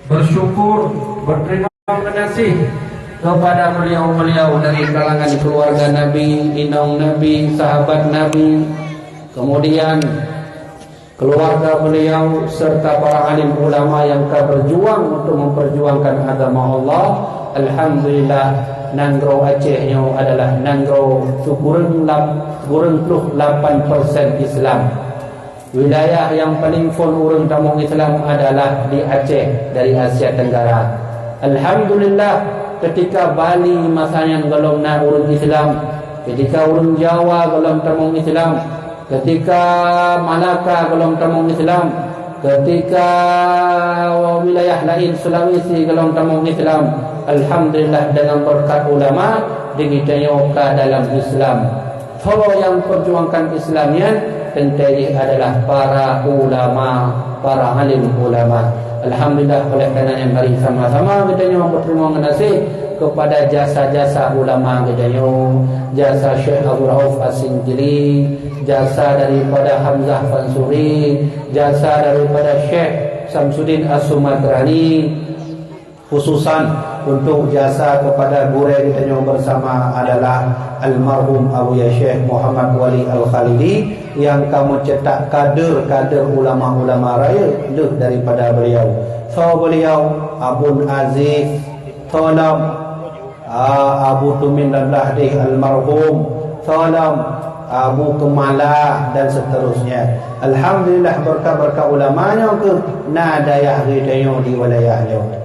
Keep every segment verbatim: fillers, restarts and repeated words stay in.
Bersyukur, berterima kasih kepada beliau-beliau dari kalangan keluarga Nabi, inong Nabi, sahabat Nabi, kemudian keluarga beliau serta para alim ulama yang ka berjuang untuk memperjuangkan agama Allah. Alhamdulillah, nanggroe Aceh nyoe adalah nanggroe sikureueng lap-, sikureueng ploh lapan persen Islam. Wilayah nyang paling phon ureuëng tamong Islam adalah di Aceh, dari Asia Tenggara. Alhamdulillah, ketika Bali masa nyan gohlom na ureuëng Islam, ketika ureuëng Jawa gohlom tamong Islam, ketika Malaka gohlom tamong Islam, ketika wilayah lain Sulawesi gohlom tamong Islam, alhamdulillah, dengan berkat ulama, di geutanyoe ka dalam Islam. Soe nyang perjuangkan Islam nyan teuntée jih adalah para ulama, para alim ulama. Alhamdulillah, oleh karena nyan mari sama-sama geutanyoe berterima kasih kepada jasa-jasa ulama geutanyoe, jasa Syekh Abu Rauf As-Singkili, jasa daripada Hamzah Fansuri, jasa daripada Syekh Samsudin As-Sumatrani, khususan untuk jasa kepada gurée geutanyoe bersama adalah almarhum Abuya Syekh Muhammad Wali Al-Khalidi nyang ka meucetak kader-kader ulama-ulama rayeuk lheueh daripada beliau. Soe beliau? Abun Aziz, soe lom, ah, Abu Tumin Lamlah deh almarhum, soe lom, Abu Kemala dan seterusnya. Alhamdulillah, berkat-berkat ulama nyoe keuh na dayah geutanyoe di wilayah nyoe.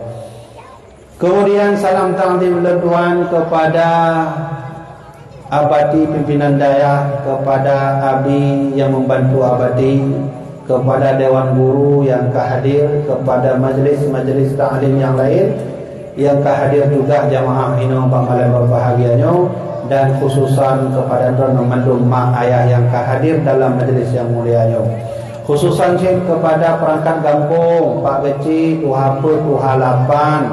Kemudian salam takzim lôn tuan kepada Abati pimpinan dayah, kepada Abi yang membantu Abati, kepada dewan guru yang ka hadir, kepada majlis-majlis taklim yang lain yang ka hadir juga jamaah inong bak malam berbahagia nyoe, dan khususan kepada droeneuh mandum mak ayah yang ka hadir dalam majlis yang mulia nyoe. Khususan cit kepada perangkat gampông, Pak Geuchik, Tuha Peuet, Tuha Lapan,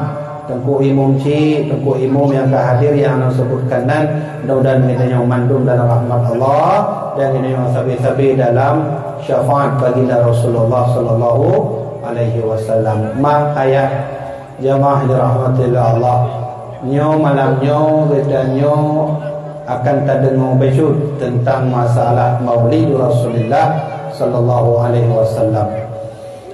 Teungku Imum Chik, Teungku Imum nyang ka hadir nyang hana sebutkan nan, mudah-mudahan geutanyoe mandum dalam rahmat Allah dan geutanyoe sabe-sabe dalam syafaat baginda Rasulullah sallallahu alaihi wasallam. Mak ayah jamaah dirahmatillah Allah, nyoe malam nyoe geutanyoe akan tadeungoe bacut teuntang masalah Maulid Rasulillah sallallahu alaihi wasallam.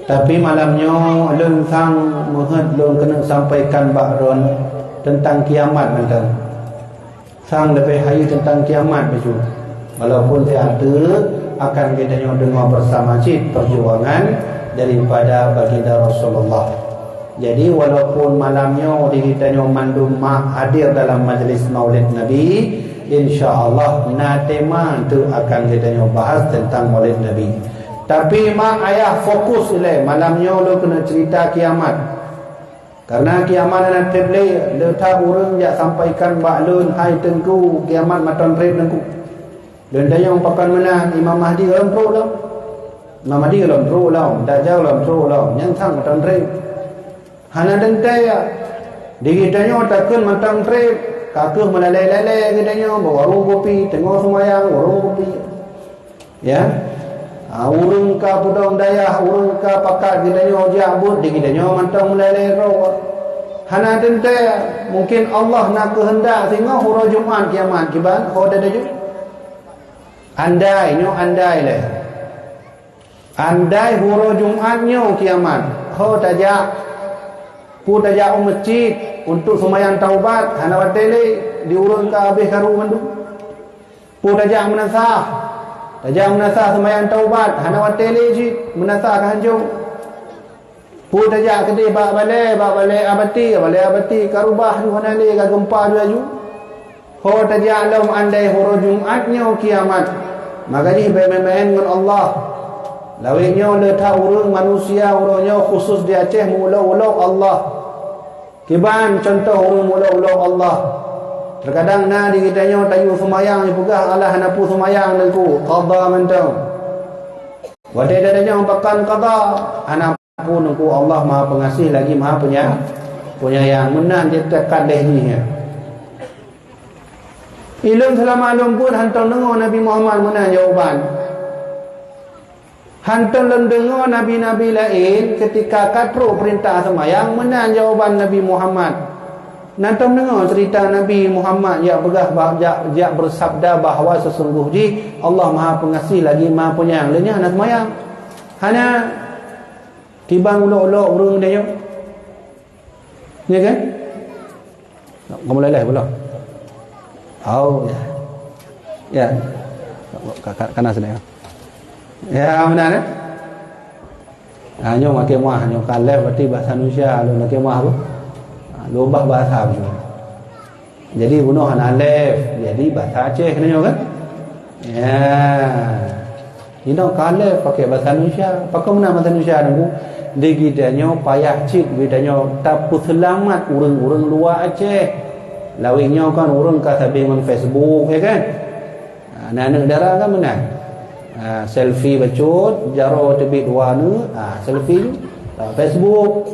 Tapi malam nyoe lôn sang meuheuet lôn keuneuk sampaikan bak droeneuh teuntang kiamat mantong. Sang leubeh hayeu teuntang kiamat bacut. Walaupun teuka akan geutanyoe deungoe bersama cit perjuangan daripada baginda Rasulullah. Jadi walaupun malam nyoe di geutanyoe mandum mak hadir dalam majlis Maulid Nabi, insya Allah na tema tu akan geutanyoe bahas teuntang Maulid Nabi. Tapi mak ayah fokus ilée malam nyoe lôn keuneuk cerita kiamat. Karena kiamat hana treb lé, le that ureuëng jak sampaikan bak lôn, "Hai Teungku, kiamat mantong treb Teungku." Lôn tanyong pakon meunan, Imam Mahdi gohlom trok lom. Imam Mahdi gohlom trok lom, Dajjal gohlom trok lom, nyan sang mantong treb. Hana teuntée ya. Di geutanyoe takheun mantong treb, ka kheueh meulalée-lalée geutanyoe bak warong kopi, teungoh seumayang warong kopi. Ya. Ha, ureuëng ka peudong dayah, ureuëng ka pakat geutanyoe jak buet di geutanyoe mantong meulée-lée droe. Hana teuntée, mungken Allah na keuheundak singoh uroe Jumat kiamat kiban ho teuju. Andai, nyoe andai lé. Andai uroe Jumat nyoe kiamat, ho tajak, peue tajak u meuseujid untuk seumayang taubat, hana watée lé di ureuëng ka habéh karu mandum. Peue tajak meunasah? Tajak meunasah seumayang taubat, hana watée lé jih, meunasah ka hanco. Peue tajak keudeh bak balée, bak balée Abati, balée Abati ka rubah, hana lé ka geumpa laju. Ho tajak lom andai uroe Jumat nyoe kiamat, maka jih bék maén-maén ngon Allah. Lawét nyoe le that ureuëng manusia uroe nyoe khusus di Aceh meuulok-ulok Allah. Kiban cuntoh ureuëng meuulok-ulok Allah. Teukadang na di geutanyoe tayue seumayang jipeugah Allah hana peue seumayang Teungku, qadha mantong. Watée tatanyong pakon qadha, hana peue Teungku, Allah Maha Peungaséh lagi Maha Peunya-, Penyayang. Meunan jiteukadeh jih nyan. Ilôn seulama lôn buet hantom deungoe Nabi Muhammad meunan jawaban. Hantom lôn deungoe nabi-nabi laén keutika ka trok peurintah seumayang, meunan jawaban Nabi Muhammad. Hantom deungoe ceurita Nabi Muhammad jak peugah bah-, jak, jak beusabda bahwa seusunggoh jih Allah Maha Peungaséh lagi Maha Peunyayang, lheueh nyan hana seumayang. Hana. Kiban ulok-ulok ureuëng tanyoe. Ya kan? Kamu leleh pula. Oh, ya. Ya. Ka, ka, kana sini ya. Ya, benar ya? Ha, nyoe makai mah, nyoe ka lheueh berarti bahasa Indonesia, lôn makai mah apa? Ha, lôn ubah bahasa macam mana? Jadi bunoe hana lheueh, jadi bahasa Aceh keunan nyoe kan? Ya. Inoe ka lheueh pakai bahasa Indonesia. Pakon meunan bahasa Indonesia nunggu? Di geutanyoe payah cit geutanyoe tapeuseulamat ureuëng-ureuëng luwa Aceh. Lawét nyoe kan ureuëng ka sabe ngon Facebook, ya kan? Ha, aneuk dara kan meunan. Ha, selfie bacut, jaroe teubiet dua aneuk, ha, selfie ju. Ha, Facebook.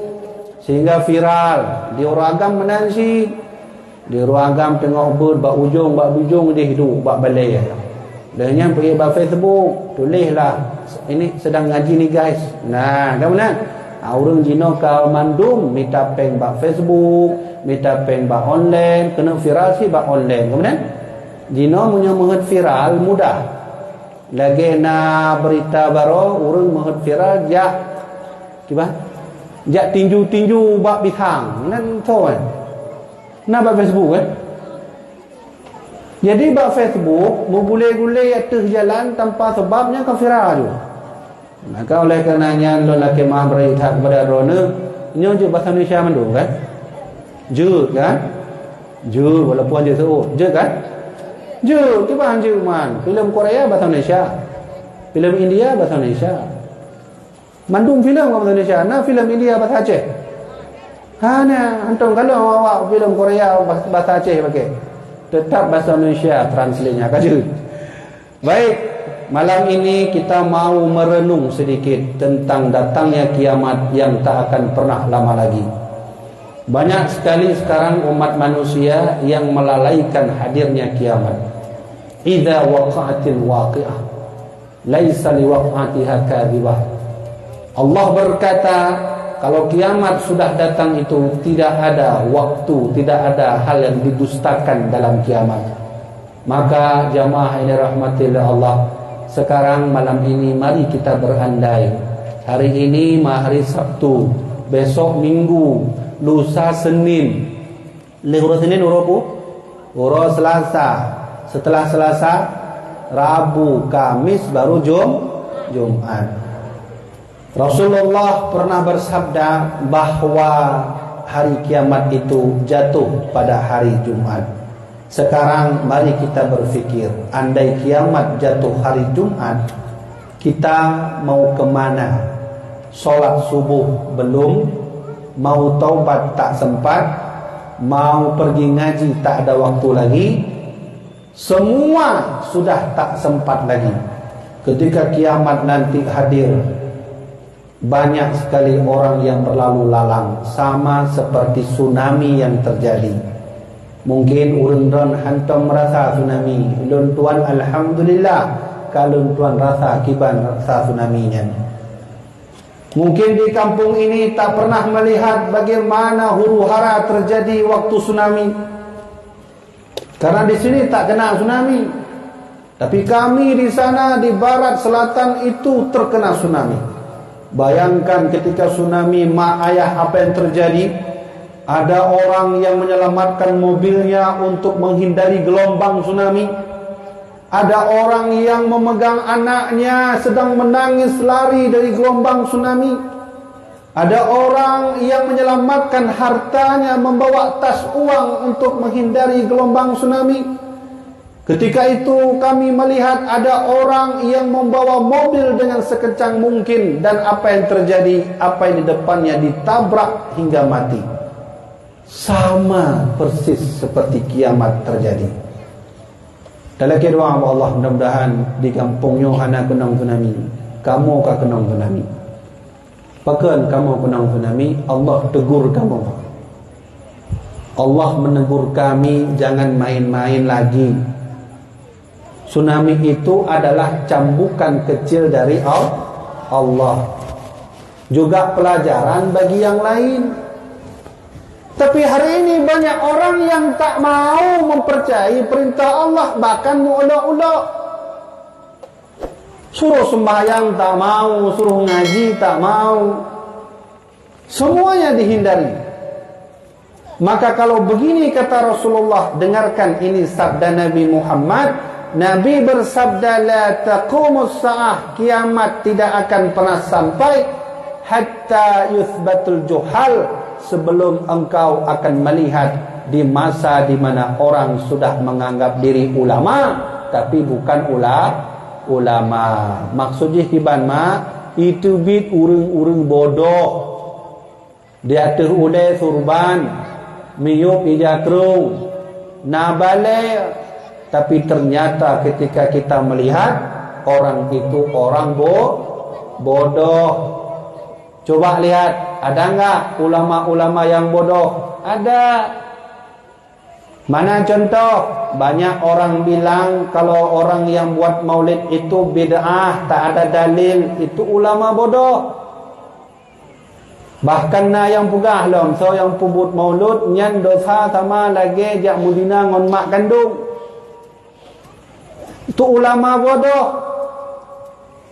Sehingga viral. Di ureuëng agam meunan cit. Di ruang agam teungoh beuet bak ujong, bak bujong jih duek bak balée. Lheueh nyan peuék bak Facebook, tuléh lah, "Ini sedang ngaji nih, guys." Nah, kan meunan? Ha, ureuëng jinoe ka mandum mita péng bak Facebook, mita péng bak online, keuneuk viral cit bak online. Kan meunan? Jinoe meunyoe meuheuet viral mudah. Lagée na beurita baroe, ureuëng meuheuet viral jak, kiban? Jak tinju-tinju bak pisang. Nan soe? Na bak Facebook, kan? Jadi bak Facebook, meugulée-gulée ateueh jalan tanpa sabab nyan ka viral ju. Maka oleh karena nyan lôn lakée meu'ah beureukat kepada droeneuh, nyoe jeuet bahasa Indonesia mandum, kan? Jeuet, kan? Jeuet, walaupun jeuet seuôt. Jeuet, kan? Jeuet, kiban jeuet man. Filem Korea bahasa Indonesia. Filem India bahasa Indonesia. Mandum filem bahasa Indonesia. Na filem India bahasa Aceh? Hana, hantom kalon awak filem Korea bah-, bahasa Aceh pakai. Tetap bahasa Indonesia translate-nya ka jeuet. Baik, malam ini kita mau merenung sedikit tentang datangnya kiamat yang tak akan pernah lama lagi. Banyak sekali sekarang umat manusia yang melalaikan hadirnya kiamat. Idza waqa'atil waqi'ah, laisa liwaq'atiha kadzibah. Allah berkata, kalau kiamat sudah datang itu tidak ada waktu, tidak ada hal yang didustakan dalam kiamat. Maka jamaah yang dirahmati oleh Allah, sekarang malam ini mari kita berandai. Hari ini ma-, hari Sabtu, besok Minggu, lusa Senin. Lheueh uroe Senin uroe pu-, uroe Selasa. Setelah Selasa, Rabu, Kamis, baru Jum-, Jumat. Rasulullah pernah bersabda bahwa hari kiamat itu jatuh pada hari Jumat. Sekarang mari kita berpikir, andai kiamat jatuh hari Jumat, kita mau ke mana? Sholat subuh belum, mau taubat tak sempat, mau pergi ngaji tak ada waktu lagi, semua sudah tak sempat lagi. Ketika kiamat nanti hadir, banyak sekali orang yang berlalu lalang, sama seperti tsunami yang terjadi. Mungkin ureuëng droen hantom merasa tsunami. Lôn tuan, alhamdulillah, ka lôn tuan rasa kiban rasa tsunami nyan. Mungkin di kampung ini tak pernah melihat bagaimana huru-hara terjadi waktu tsunami. Karena di sini tak kena tsunami. Tapi kami di sana, di barat selatan itu terkena tsunami. Bayangkan ketika tsunami, mak ayah, apa yang terjadi? Ada orang yang menyelamatkan mobilnya untuk menghindari gelombang tsunami. Ada orang yang memegang anaknya sedang menangis lari dari gelombang tsunami. Ada orang yang menyelamatkan hartanya membawa tas uang untuk menghindari gelombang tsunami. Ketika itu kami melihat ada orang yang membawa mobil dengan sekencang mungkin dan apa yang terjadi, apa yang di depannya ditabrak hingga mati. Sama persis seperti kiamat terjadi. Talakée doa bak Allah, mudah-mudahan di gampông nyoe hana keunong tsunami. Kamoe ka keunong tsunami. Pakon kamoe keunong tsunami? Allah tegur kamoe. Allah menegur kami, jangan main-main lagi. Tsunami itu adalah cambukan kecil dari Al-, Allah. Juga pelajaran bagi yang lain. Tapi hari ini banyak orang yang tak mau mempercayai perintah Allah, bahkan meuulok-ulok. Suruh sembahyang tak mau, suruh ngaji tak mau. Semuanya dihindari. Maka kalau begini kata Rasulullah, dengarkan ini sabda Nabi Muhammad. Nabi bersabda, "La taqumus sa'ah, kiamat tidak akan pernah sampai, hatta yuthbatul juhal, sebelum engkau akan melihat di masa di mana orang sudah menganggap diri ulama, tapi bukan ula-, ulama." Maksud jih kiban, mak? Itu bit ureuëng-ureuëng bodoh. Di ateueh ulée surban, miyueb ija krueng, na balée, tapi ternyata ketika kita melihat, orang itu orang bo-, bodoh. Coba lihat, ada enggak ulama-ulama yang bodoh? Ada. Mana contoh? Banyak orang bilang kalau orang yang buat maulid itu bid'ah, tak ada dalil, itu ulama bodoh. Bahkan na nyang peugah lom, soe nyang peubuet maulud nyan dosa sama lagée jak meuzina ngon mak kandong. Itu ulama bodoh.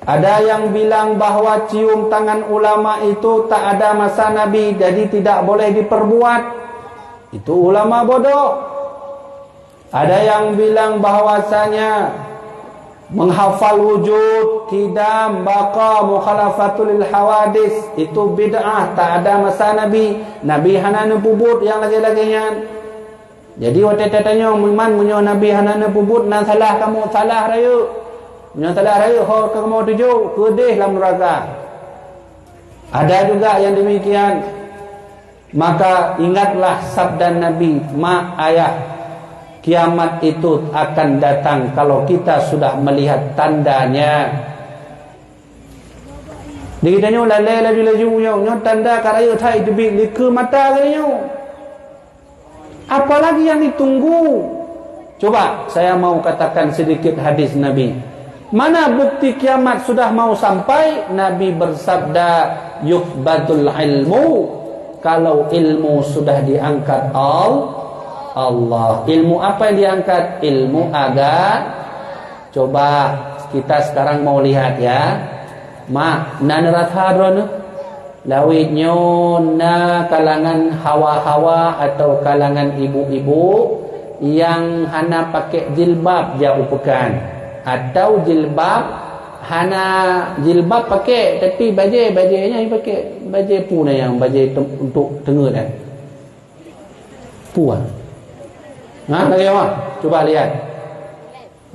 Ada yang bilang bahwa cium tangan ulama itu tak ada masa Nabi, jadi tidak boleh diperbuat. Itu ulama bodoh. Ada yang bilang bahwasanya menghafal wujud, qidam, baqa, mukhalafatul lil hawadis, itu bid'ah, tak ada masa Nabi. Nabi hana neupeubuet nyang lagée-lagée nyan. Jadi watée tatanyong, "Meuman meunyoe Nabi hana neupeubuet, na salah kamoe?" Salah rayeuk. Meunyoe salah rayeuk, ho kamoe tuju, keudeh lam neraka. Ada juga yang demikian. Maka ingatlah sabda Nabi, "Mak, ayah, kiamat itu akan datang kalau kita sudah melihat tandanya." Di geutanyoe lalée laju-laju nyoe, nyoe tanda ka rayeuk that teubiet likeu mata geutanyoe. Apalagi yang ditunggu? Coba saya mau katakan sedikit hadis Nabi. Mana bukti kiamat sudah mau sampai? Nabi bersabda, "Yuqbadul ilmu." Kalau ilmu sudah diangkat Al-, Allah. Ilmu apa yang diangkat? Ilmu aga-, Coba kita sekarang mau lihat ya. Mak, na neurasa droeneuh? Lawét nyoe na kalangan hawa-hawa atau kalangan ibu-ibu yang hana pakai jilbab jak u peukan, atau jilbab hana jilbab pakai, tapi bajée, bajée nyan pakai. Bajée peue na nyang bajée tem-, untuk teungeut kan? Peue? Nah, lagée mana? Coba lihat.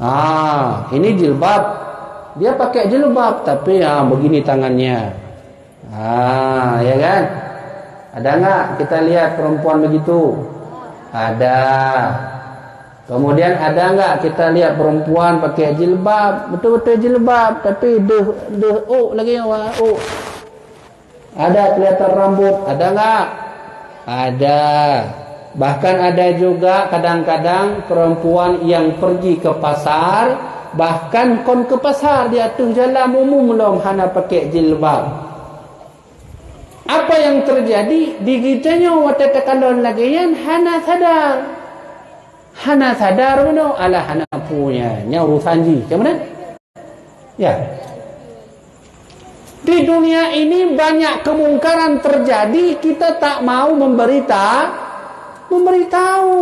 Ah, ini jilbab. Dia pakai jilbab, tapi, ah, begini tangannya. Ah, ya kan? Ada nggak kita lihat perempuan begitu? Ada. Kemudian ada nggak kita lihat perempuan pakai jilbab, betul-betul jilbab, tapi deuh, deuh ôk lagi, wah, ôk. Ada kelihatan rambut, ada nggak? Ada. Bahkan ada juga kadang-kadang perempuan yang pergi ke pasar, bahkan kon ke pasar, di ateueh jalan umum lom hana pakai jilbab. Apa yang terjadi? Di geutanyoe watée takalon lagée nyan hana sadar. Hana sadar meunoe, alah hana peue nyan. Nyan urusan jih. Macam mana? Ya. Di dunia ini banyak kemungkaran terjadi, kita tak mau memberita-, memberitahu.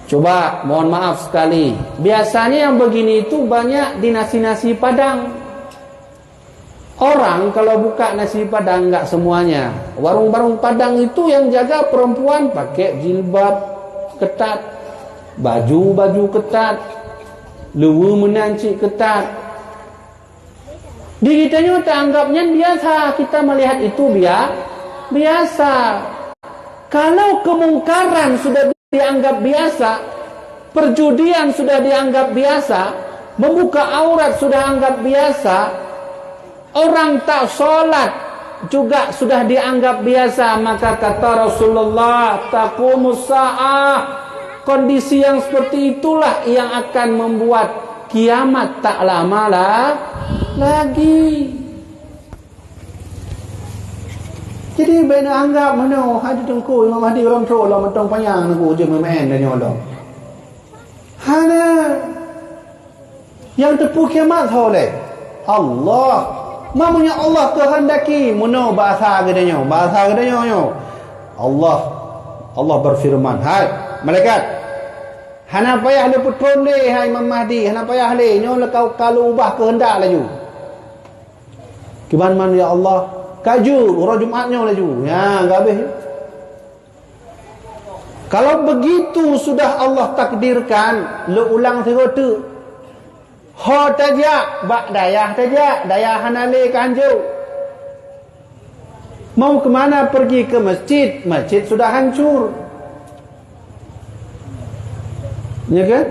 Coba, mohon maaf sekali. Biasanya yang begini itu banyak di nasi-nasi Padang. Orang kalau buka nasi Padang, enggak semuanya. Warung-warung Padang itu yang jaga perempuan pakai jilbab ketat, baju-baju ketat, leue meunan cit ketat. Di geutanyoe taanggap nyan biasa, kita melihat itu bia-, biasa. Kalau kemungkaran sudah dianggap biasa, perjudian sudah dianggap biasa, membuka aurat sudah anggap biasa, orang tak sholat juga sudah dianggap biasa, maka kata Rasulullah, "Taqumus sa'ah." Kondisi yang seperti itulah yang akan membuat kiamat tak lama la-, lagi. Jadi, bèk neuanggap meunoe, hai Teungku Imam Mahdi ureueng trok lom mantong panyang Teungku jeuet meumaén tanyoe lom. Hana. Nyang teupeu kiamat soe lé? Allah. Meunyoe Allah keuhendaki, meunoe bahasa geutanyoe, bahasa geutanyoe nyoe. Allah, Allah berfirman, "Hai malaikat, hana payah lé peutrön lé, hai Imam Mahdi, hana payah lé, nyoe lé ka, ka lôn ubah keuheundak laju." Kiban man, "Ya Allah, ka jeuet uroe Jumat nyoe laju." Nyan, ka habéh. Kalau begitu sudah Allah takdirkan, lôn ulang sigoe teuk. Ho tajak, bak dayah tajak, dayah hana lé ka hanco. Mau ke mana pergi? Ke masjid, masjid sudah hancur. Ya kan?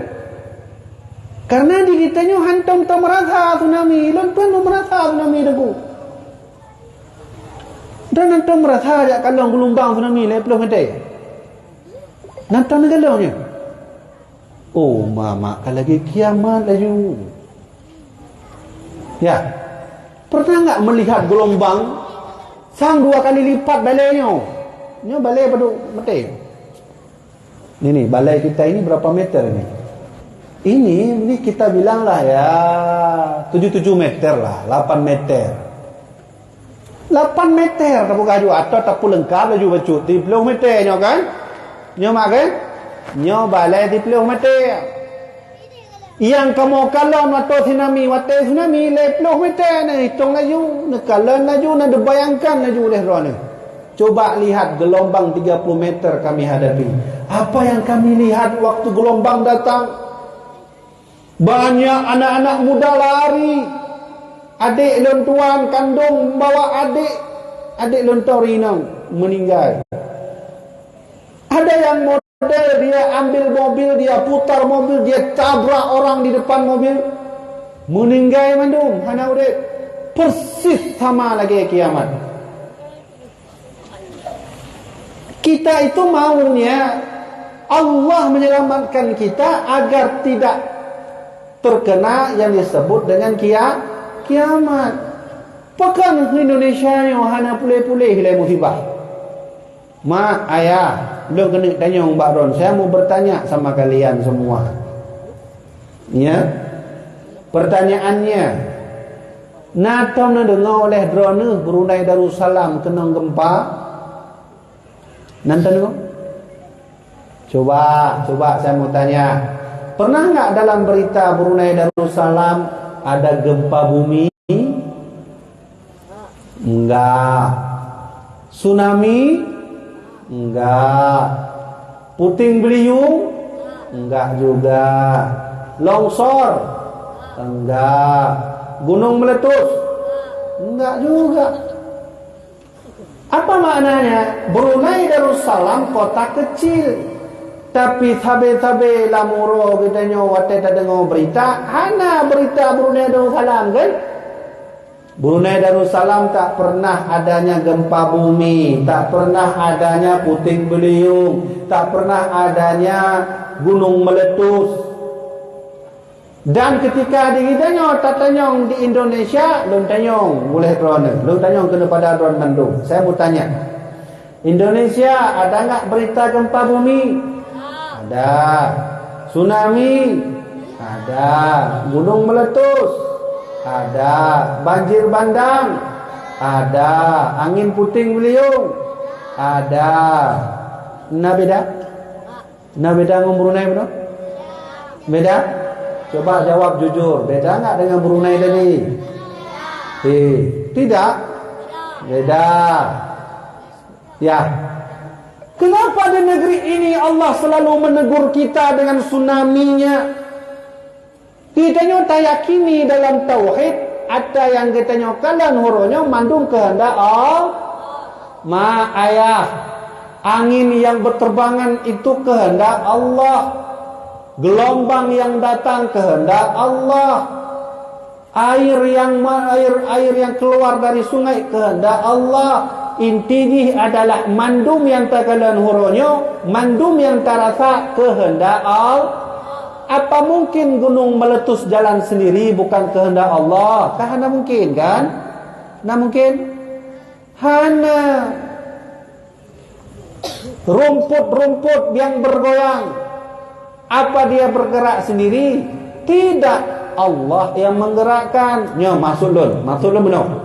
Karena di geutanyoe hantom tameurasa tsunami, lôn pun lôn meurasa tsunami Teungku. Dan hantom meurasa jak kalon geulumbang tsunami lhèe plôh mètè. Hantom neukalon nyan. Oh, ma, ma, ka lagèe kiamat laju. Ya. Pernah enggak melihat gelombang sang dua kali lipat balèe nyoe? Nyoe balèe padum mètè. Ini, balai kita ini berapa meter ini? Ini, ini kita bilang lah ya, tujuh tujuh meter lah, delapan meter. Delapan meter tapeugah ju, atau tapeulengkap laju bacut, tiplôh meter nyoe kan? Nyoe mak kan? Nyoe balai tiplôh meter. Nyang kamoe kalon watèe tsunami, watèe tsunami lhèe plôh meter, neuhitong laju, neukalon laju, neudeubayangkan laju lé droeneuh. Coba lihat gelombang tiga puluh meter kami hadapi. Apa yang kami lihat waktu gelombang datang? Banyak anak-anak muda lari. Adék lôn tuan kandong membawa adék, adék lôn tuan inong meninggal. Ada yang model dia ambil mobil, dia putar mobil, dia tabrak orang di depan mobil, meninggal mandum, hana udép. Persis sama lagèe kiamat. Kita itu maunya Allah menyelamatkan kita agar tidak terkena yang disebut dengan kia-, kiamat. Pakon Indonesia nyoe hana puléh-puléh lé musibah? Mak, ayah, lôn keuneuk tanyong bak droen, saya mau bertanya sama kalian semua. Ya. Pertanyaannya, na tom neudeungoe oleh droeneuh Brunei Darussalam keunong gempa? Na tom neudeungoe? Coba, coba saya mau tanya. Pernah nggak dalam berita Brunei Darussalam ada gempa bumi? Enggak. Tsunami? Enggak. Puting beliung? Enggak juga. Longsor? Enggak. Gunung meletus? Enggak juga. Apa maknanya? Brunei Darussalam kota kecil. Tapi sabe-sabe lam uroe geutanyoe watèe tadeungoe berita, hana berita Brunei Darussalam kan? Brunei Darussalam tak pernah adanya gempa bumi, tak pernah adanya puting beliung, tak pernah adanya gunung meletus. Dan ketika di geutanyoe tatanyong di Indonesia, lôn tanyong ulèe droeneuh, lôn tanyong keupada droen mandum. Saya mau tanya, Indonesia ada nggak berita gempa bumi? Ada. Tsunami? Ada. Gunung meletus? Ada. Banjir bandang? Ada. Angin puting beliung? Ada. Na beda? Na beda ngon Brunei bunoe? Beda? Coba jawab jujur, beda nggak dengan Brunei tadi? Eh, tidak? Beda. Ya. Kenapa di negeri ini Allah selalu menegur kita dengan tsunami-nya? Geutanyoe tayakini dalam tauhid, ata nyang geutanyoe kalon uroe nyoe mandum keuheundak Allah. Ma, ayah, angin yang berterbangan itu keuheundak Allah. Gelombang yang datang keuheundak Allah. Air yang ma-, air, air yang keluar dari sungai keuheundak Allah. Inti jih adalah mandum nyang takalon uroe nyoe, mandum nyang tarasa keuheundak Allah. Apa mungkin gunung meletus jalan sendiri bukan kehendak Allah? Kan hana mungkin, kan? Hana mungkin. Hana. Rumput-rumput yang bergoyang, apa dia bergerak sendiri? Tidak, Allah yang menggerakkan. Nyoe maksud lôn, maksud lôn bunoe.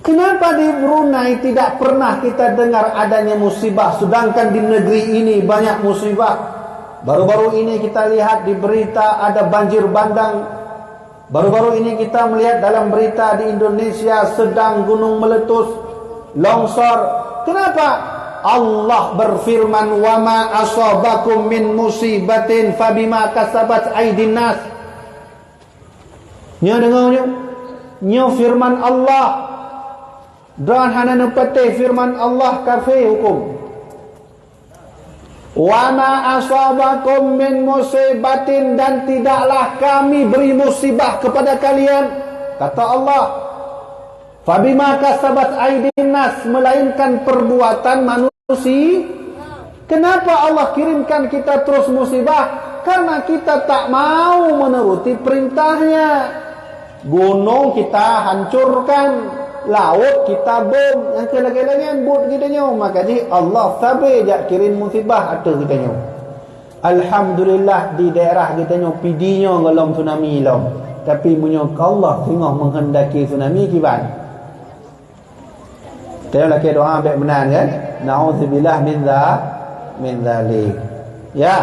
Kenapa di Brunei tidak pernah kita dengar adanya musibah, sedangkan di negeri ini banyak musibah? Baru-baru ini kita lihat di berita ada banjir bandang. Baru-baru ini kita melihat dalam berita di Indonesia sedang gunung meletus, longsor. Kenapa? Allah berfirman, "Wa ma asabakum min musibatin fabima kasabat aidin nas." Nyoe deungoe nyoe. Nyoe firman Allah. Droe hana neupatéh firman Allah, kafé huköm. "Wa ma asabakum min musibatin," dan tidaklah Kami beri musibah kepada kalian, kata Allah. "Fabima kasabat aidin nas," melainkan perbuatan manusia. Kenapa Allah kirimkan kita terus musibah? Karena kita tak mau menuruti perintahnya. Gunong kita hancurkan, laôt kita bom, nyang keu lagée-lagée buet geutanyoe, maka jih Allah sabe jak kirim musibah ateueh geutanyoe. Alhamdulillah, di daerah geutanyoe Pidie nyoe gohlom tsunami lom. Tapi meunyoe Allah singoh menghendaki tsunami, kiban? Tanyoe lakée doa bék meunan, kan? Naudzubillah min za-, min zalik. Ya.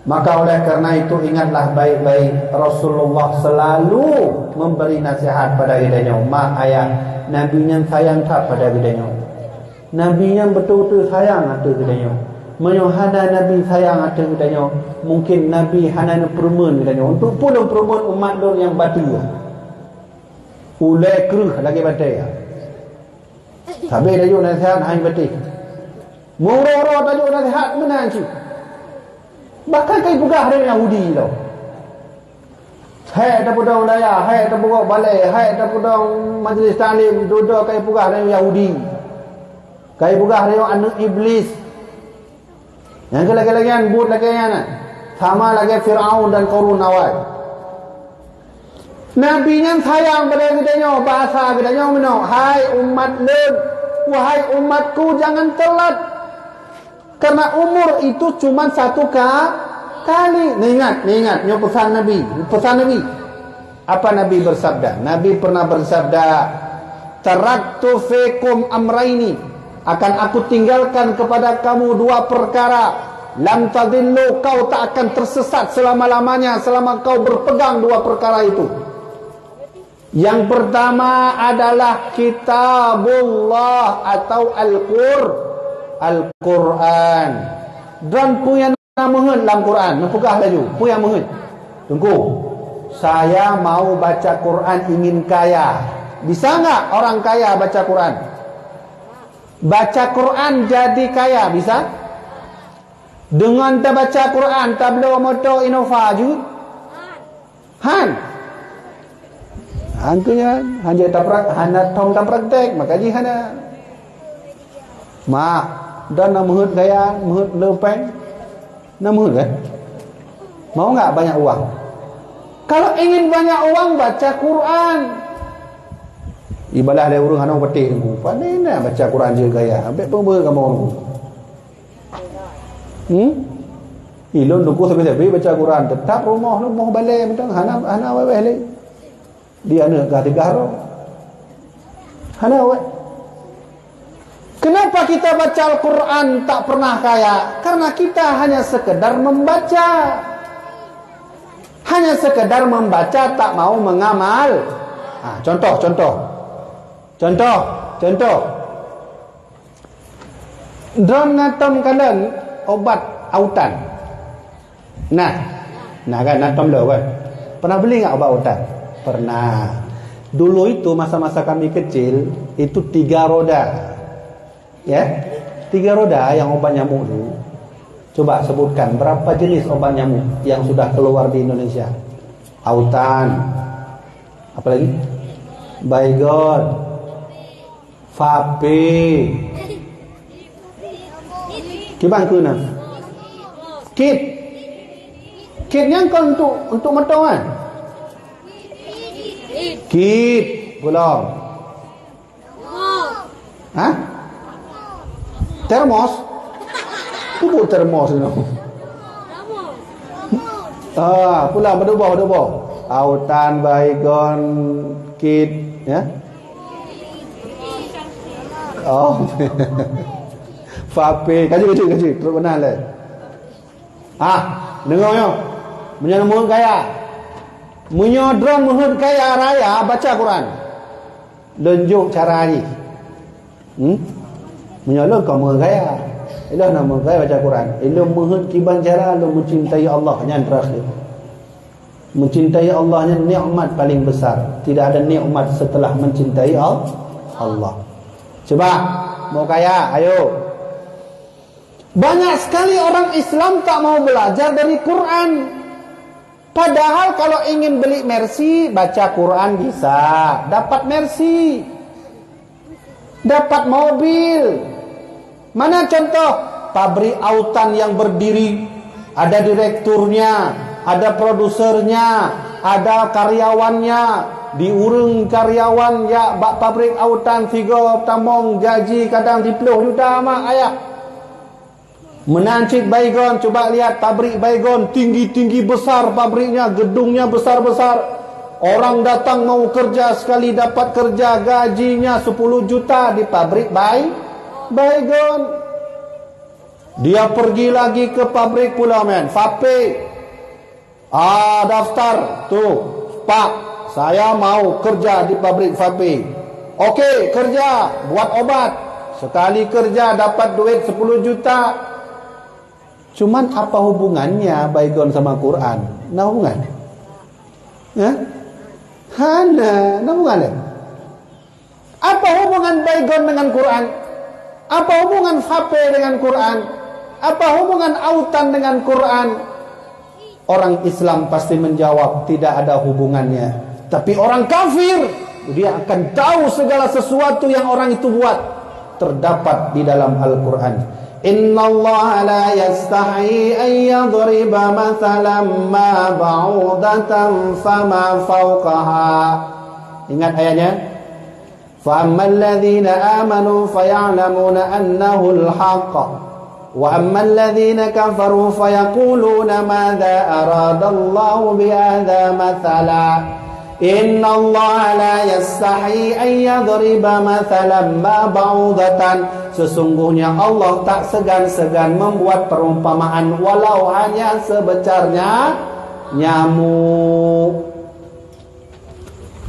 Maka oleh karena itu, ingatlah baik-baik, Rasulullah selalu memberi nasihat pada geutanyoe. Mak, ayah, Nabi nyan sayang that pada geutanyoe. Nabi nyan beutôi-beutôi sayang ateueh geutanyoe. Meunyoe hana Nabi sayang ateueh geutanyoe, mungkin Nabi hana neupeureumeun geutanyoe. Untuk peue lôn peureumeun umat lôn nyang bateu? Ulée kreueh lagée batée. Sabe tajok nasihat hai batée. Meuroh-roh tajok nasihat meunan cit. Bahkan kai peugah lé Yahudi lom. Hai tapeudong dayah, hai tapeugok balée, hai tapeudong majlis taklim, dudoe kai peugah lé Yahudi. Kai peugah lé aneuëk Iblis. Nyang keu lagée-lagée nyan buet lagée nyan na. Sama lagée Firaun dan Qarun awai. Nabi nyan sayang pada geutanyoe, bahasa geutanyoe meunoe, "Hai umat lôn, wahai umatku, jangan telat. Karena umur itu cuma satu ka-, kali." Neuingat, neuingat, nyoe pesan Nabi, pesan Nabi. Apa Nabi bersabda? Nabi pernah bersabda, "Taraktu fikum amraini, akan Aku tinggalkan kepada kamu dua perkara. Lam tadillu, kau tak akan tersesat selama-lamanya selama kau berpegang dua perkara itu." Yang pertama adalah Kitabullah atau Al-Qur-, Al-Quran. Dan peue nyang na meuheuet lam Quran, neupeugah laju, peue nyang meuheuet? Teungku, saya mau baca Quran, ingin kaya. Bisa nggak orang kaya baca Quran? Baca Quran jadi kaya, bisa? Dengan tabaca Quran, tabloe moto Innova jeuet? Han. Han keu nyan, hana taprak-, hana tom tapraktek, maka jih hana. Mak, dan na meuheuet gaya, meuheuet leupeng. Na meuheuet kan? Mau nggak banyak uang? Kalau ingin banyak uang, baca Quran. Ibadah lé ureuëng hana peuteh nunggu. Pandai na baca Quran je gaya. Ambek pun beu kamoe nunggu. Hmm? Ilôn nunggu sabe-sabe baca Quran. Tetap rumoh, rumoh balai mantong. Hana, hana awai-awai lé. Di aneuk gah tigah roh. Hana awai. Kenapa kita baca Al-Quran tak pernah kaya? Karena kita hanya sekedar membaca. Hanya sekedar membaca, tak mau mengamal. Ha, contoh, contoh. Contoh, contoh. Droeneuh na tom kalon obat autan? Nah, nah kan, na tom lom kan? Pernah beli nggak obat autan? Pernah. Dulu itu masa-masa kami kecil, itu tiga roda. Ya, tiga roda yang obat nyamuk tu. Coba sebutkan berapa jenis obat nyamuk yang sudah keluar di Indonesia? Autan, apa lagi? Baygon, Fape. Kiban keunan? Kit. Kit nyan kon untuk, untuk meutoh kan? Kit, pulang. Hah? Termos? Peue buet termos nyoe? Ah, pulang, padum boh, padum boh. Autan, Baygon, Kit, ya? Oh. Vape, kaju, kaju, kaju. Terus beuna lé. Ah, deungoe nyoe. Meunyoe meuheuet kaya. Meunyoe droe meuheuet kaya raya, baca Quran. Lôn jok cara jih. Hmm? Meunyoe lôn kon meuheuet kaya. Ilôn na meuheuet kaya baca Quran. Ilôn meuheuet kiban cara lôn mencintai Allah, nyan terakhir. Mencintai Allah nyan nikmat paling besar. Tidak ada nikmat setelah mencintai Al-, Allah. Coba, mau kaya, ayo. Banyak sekali orang Islam tak mau belajar dari Quran. Padahal kalau ingin beli mercy, baca Quran bisa, dapat mercy, dapat mobil. Mana contoh pabrik autan yang berdiri, ada direkturnya, ada produsernya, ada karyawannya, di ureueng karyawan ya bak pabrik autan sigoe tamong gaji kadang siplôh juta mak ayah. Meunan cit Baygon, coba lihat pabrik Baygon, tinggi-tinggi besar pabriknya, gedungnya besar-besar. Orang datang mau kerja, sekali dapat kerja, gajinya sepuluh juta di pabrik Bay-, Baygon. Dia pergi lagi ke pabrik pula, men, vape. Ah, daftar. Tuh, Pak, saya mau kerja di pabrik vape. Oke, kerja, buat obat. Sekali kerja dapat duit sepuluh juta. Cuman apa hubungannya Baygon sama Quran? Na hubungan? Hah? Hana, na hubungan lé. Apa hubungan Baygon dengan Quran? Apa hubungan vape dengan Quran? Apa hubungan autan dengan Quran? Orang Islam pasti menjawab, "Tidak ada hubungannya." Tapi orang kafir, dia akan tahu segala sesuatu yang orang itu buat terdapat di dalam Al-Quran. "Innallaha la yastahi an yadriba mathalan ma ba'udatan fama fauqaha." Ingat ayatnya? "Fa ammal ladzina amanu fa ya'lamuna annahul haqq, wa ammal ladzina kafaru fa yaquluna madza aradallahu bihadza mathala. Innallaha la yastahi an yadriba mathalan ma ba'udatan." Sesungguhnya Allah tak segan-segan membuat perumpamaan walau hanya sebesar nya-, nyamuk.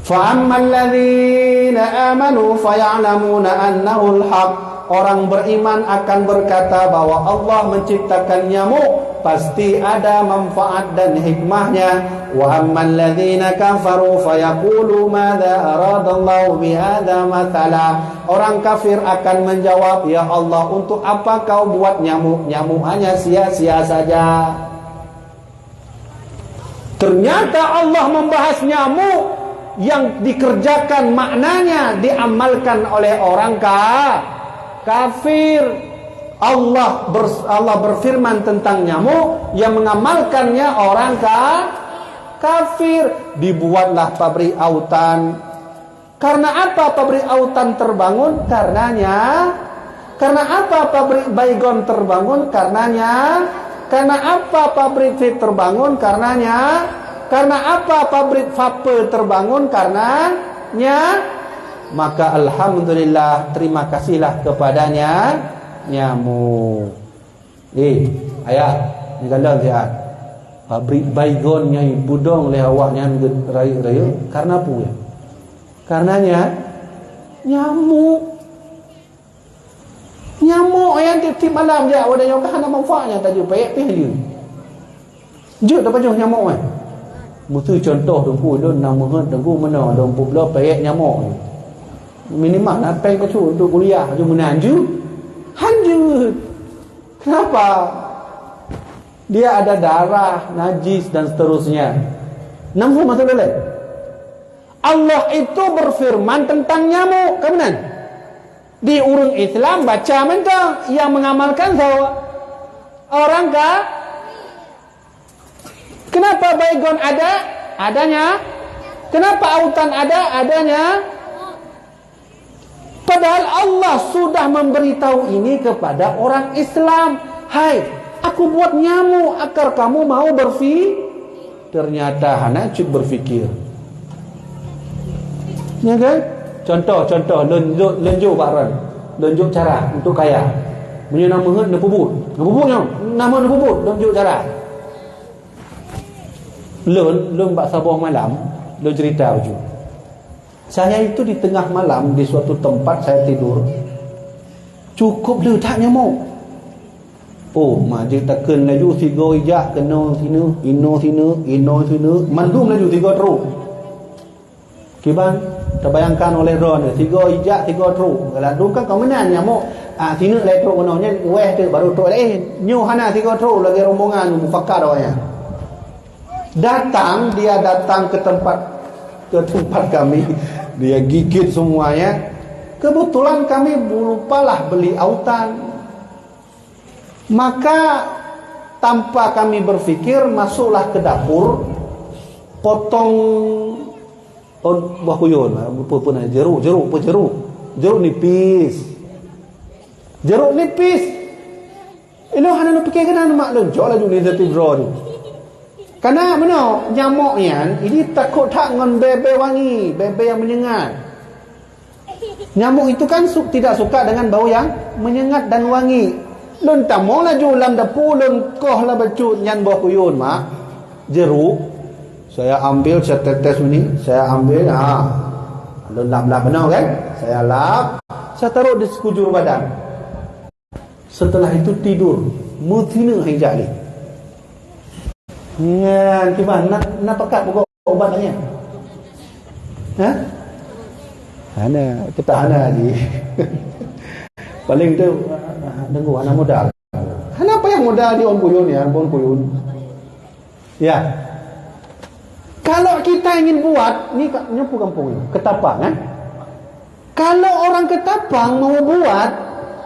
"Fa ammal ladzina amanu fa ya'lamuna annahul haq." Orang beriman akan berkata bahwa Allah menciptakan nyamuk, pasti ada manfaat dan hikmahnya. "Wa ammal ladzina kafaru fa yaqulu madza aradallahu bihadza mathala." Orang kafir akan menjawab, "Ya Allah, untuk apa kau buat nyamuk? Nyamuk hanya sia-sia saja." Ternyata Allah membahas nyamuk yang dikerjakan, maknanya diamalkan oleh orang ka-, kafir. Allah ber-, Allah berfirman tentang nyamuk, yang mengamalkannya orang ka-, kafir. Dibuatlah pabrik autan. Karena apa pabrik autan terbangun? Karenanya. Karena apa pabrik Baygon terbangun? Karenanya. Karena apa pabrik vape terbangun? Karenanya. Karena apa pabrik vape terbangun? Karenanya. Maka alhamdulillah, terima kasihlah kepadanya nyamuk. Eh, ayah, ni galon siat. Pabrik Baygon nyang budong lé awak nyan rayeuk-rayeuk karena peue? Karenanya nyamuk. Nyamuk nyang tiep-tiep malam jak wadai nyoe ka hana manfaatnya tajeuet payek pih jeuet. Jeuet tapajoh nyamuk eh. Meusu contoh teungku lôn na meuheuet teungku meunoe dong peuet bloe payek nyamuk. Minimal na peng keucut untuk kuliah tu meunan jeuet. Han jeuet. Kenapa? Dia ada darah, najis dan seterusnya. Nampak maksud leleh? Allah itu berfirman tentang nyamuk, kan benar? Di ureueng Islam baca mantong, yang mengamalkan sawa. Orang ka-, Kenapa Baygon ada? Adanya. Kenapa Autan ada? Adanya. Padahal Allah sudah memberitahu ini kepada orang Islam. "Hai, aku buat nyamuk agar kamu mau berfi-," Ternyata hana cit berpikir. Ya kan? Contoh, contoh, lôn jok, lôn jok bak droen. Lôn jok cara untuk kaya. Meunyoe na meuheuet neupeubuet. Neupeubuet nyoe. Na meuheuet neupeubuet, lôn jok cara. Lôn, lôn bak saboh malam, lôn cerita baju. Saya itu di tengah malam di suatu tempat saya tidur. Cukup le that nyamuk. Oh, ma jeuet takheun laju sigoe ijak keunoe sineuk, inoe sineuk, inoe sineuk, mandum laju sigoe trok. Kiban, tabayangkan oleh droeneuh, sigoe ijak, sigoe trok. Ladum kan ka meunan nyamuk, ah, sineuk lhèe trok keunoe nyan, wéh teuk baru trok laén. Nyoe hana sigoe trok lagèe rombongan mufakat awaknyan. Datang, dia datang ke tempat, ke tempat kami. Dia gigit semuanya. Kebetulan kami lupalah beli autan. Maka tanpa kami berpikir, masuklah ke dapur, potong, oh, buah kuyun, apa pun, jeruk, jeruk, apa jeruk? Jeruk nipis. Jeruk nipis. Inoe hana neupike keunan mak lôn, jok laju inisiatif droe nyoe. Karena meunoe, nyamuk nyan ini takot that ngon bèe-bèe wangi, bèe-bèe nyang meunyengat. Nyamuk itu kan su-, tidak suka dengan bau yang menyengat dan wangi. Lôn tamong laju lam dapu, lôn koh lam bacut nyan buah kuyun mak, jeruk. Saya ambil, saya tetes ini, saya ambil, ha. Lôn lap-lap meunoe kan? Saya lap, saya taruh di sekujur badan. Setelah itu tidur, meusineuk hai jak lé. Nyan kiban na, na pakat pokok ubat nyan. Ha? Hana, tetap hana ji. Paling tu nunggu anak modal. Hana payah modal di ôn kuyun ya, ôn kuyun. Ya. Kalau kita ingin buat, ni ka-, nyoe peue gampông nyoe, Ketapang, eh? Kalau orang Ketapang mau buat,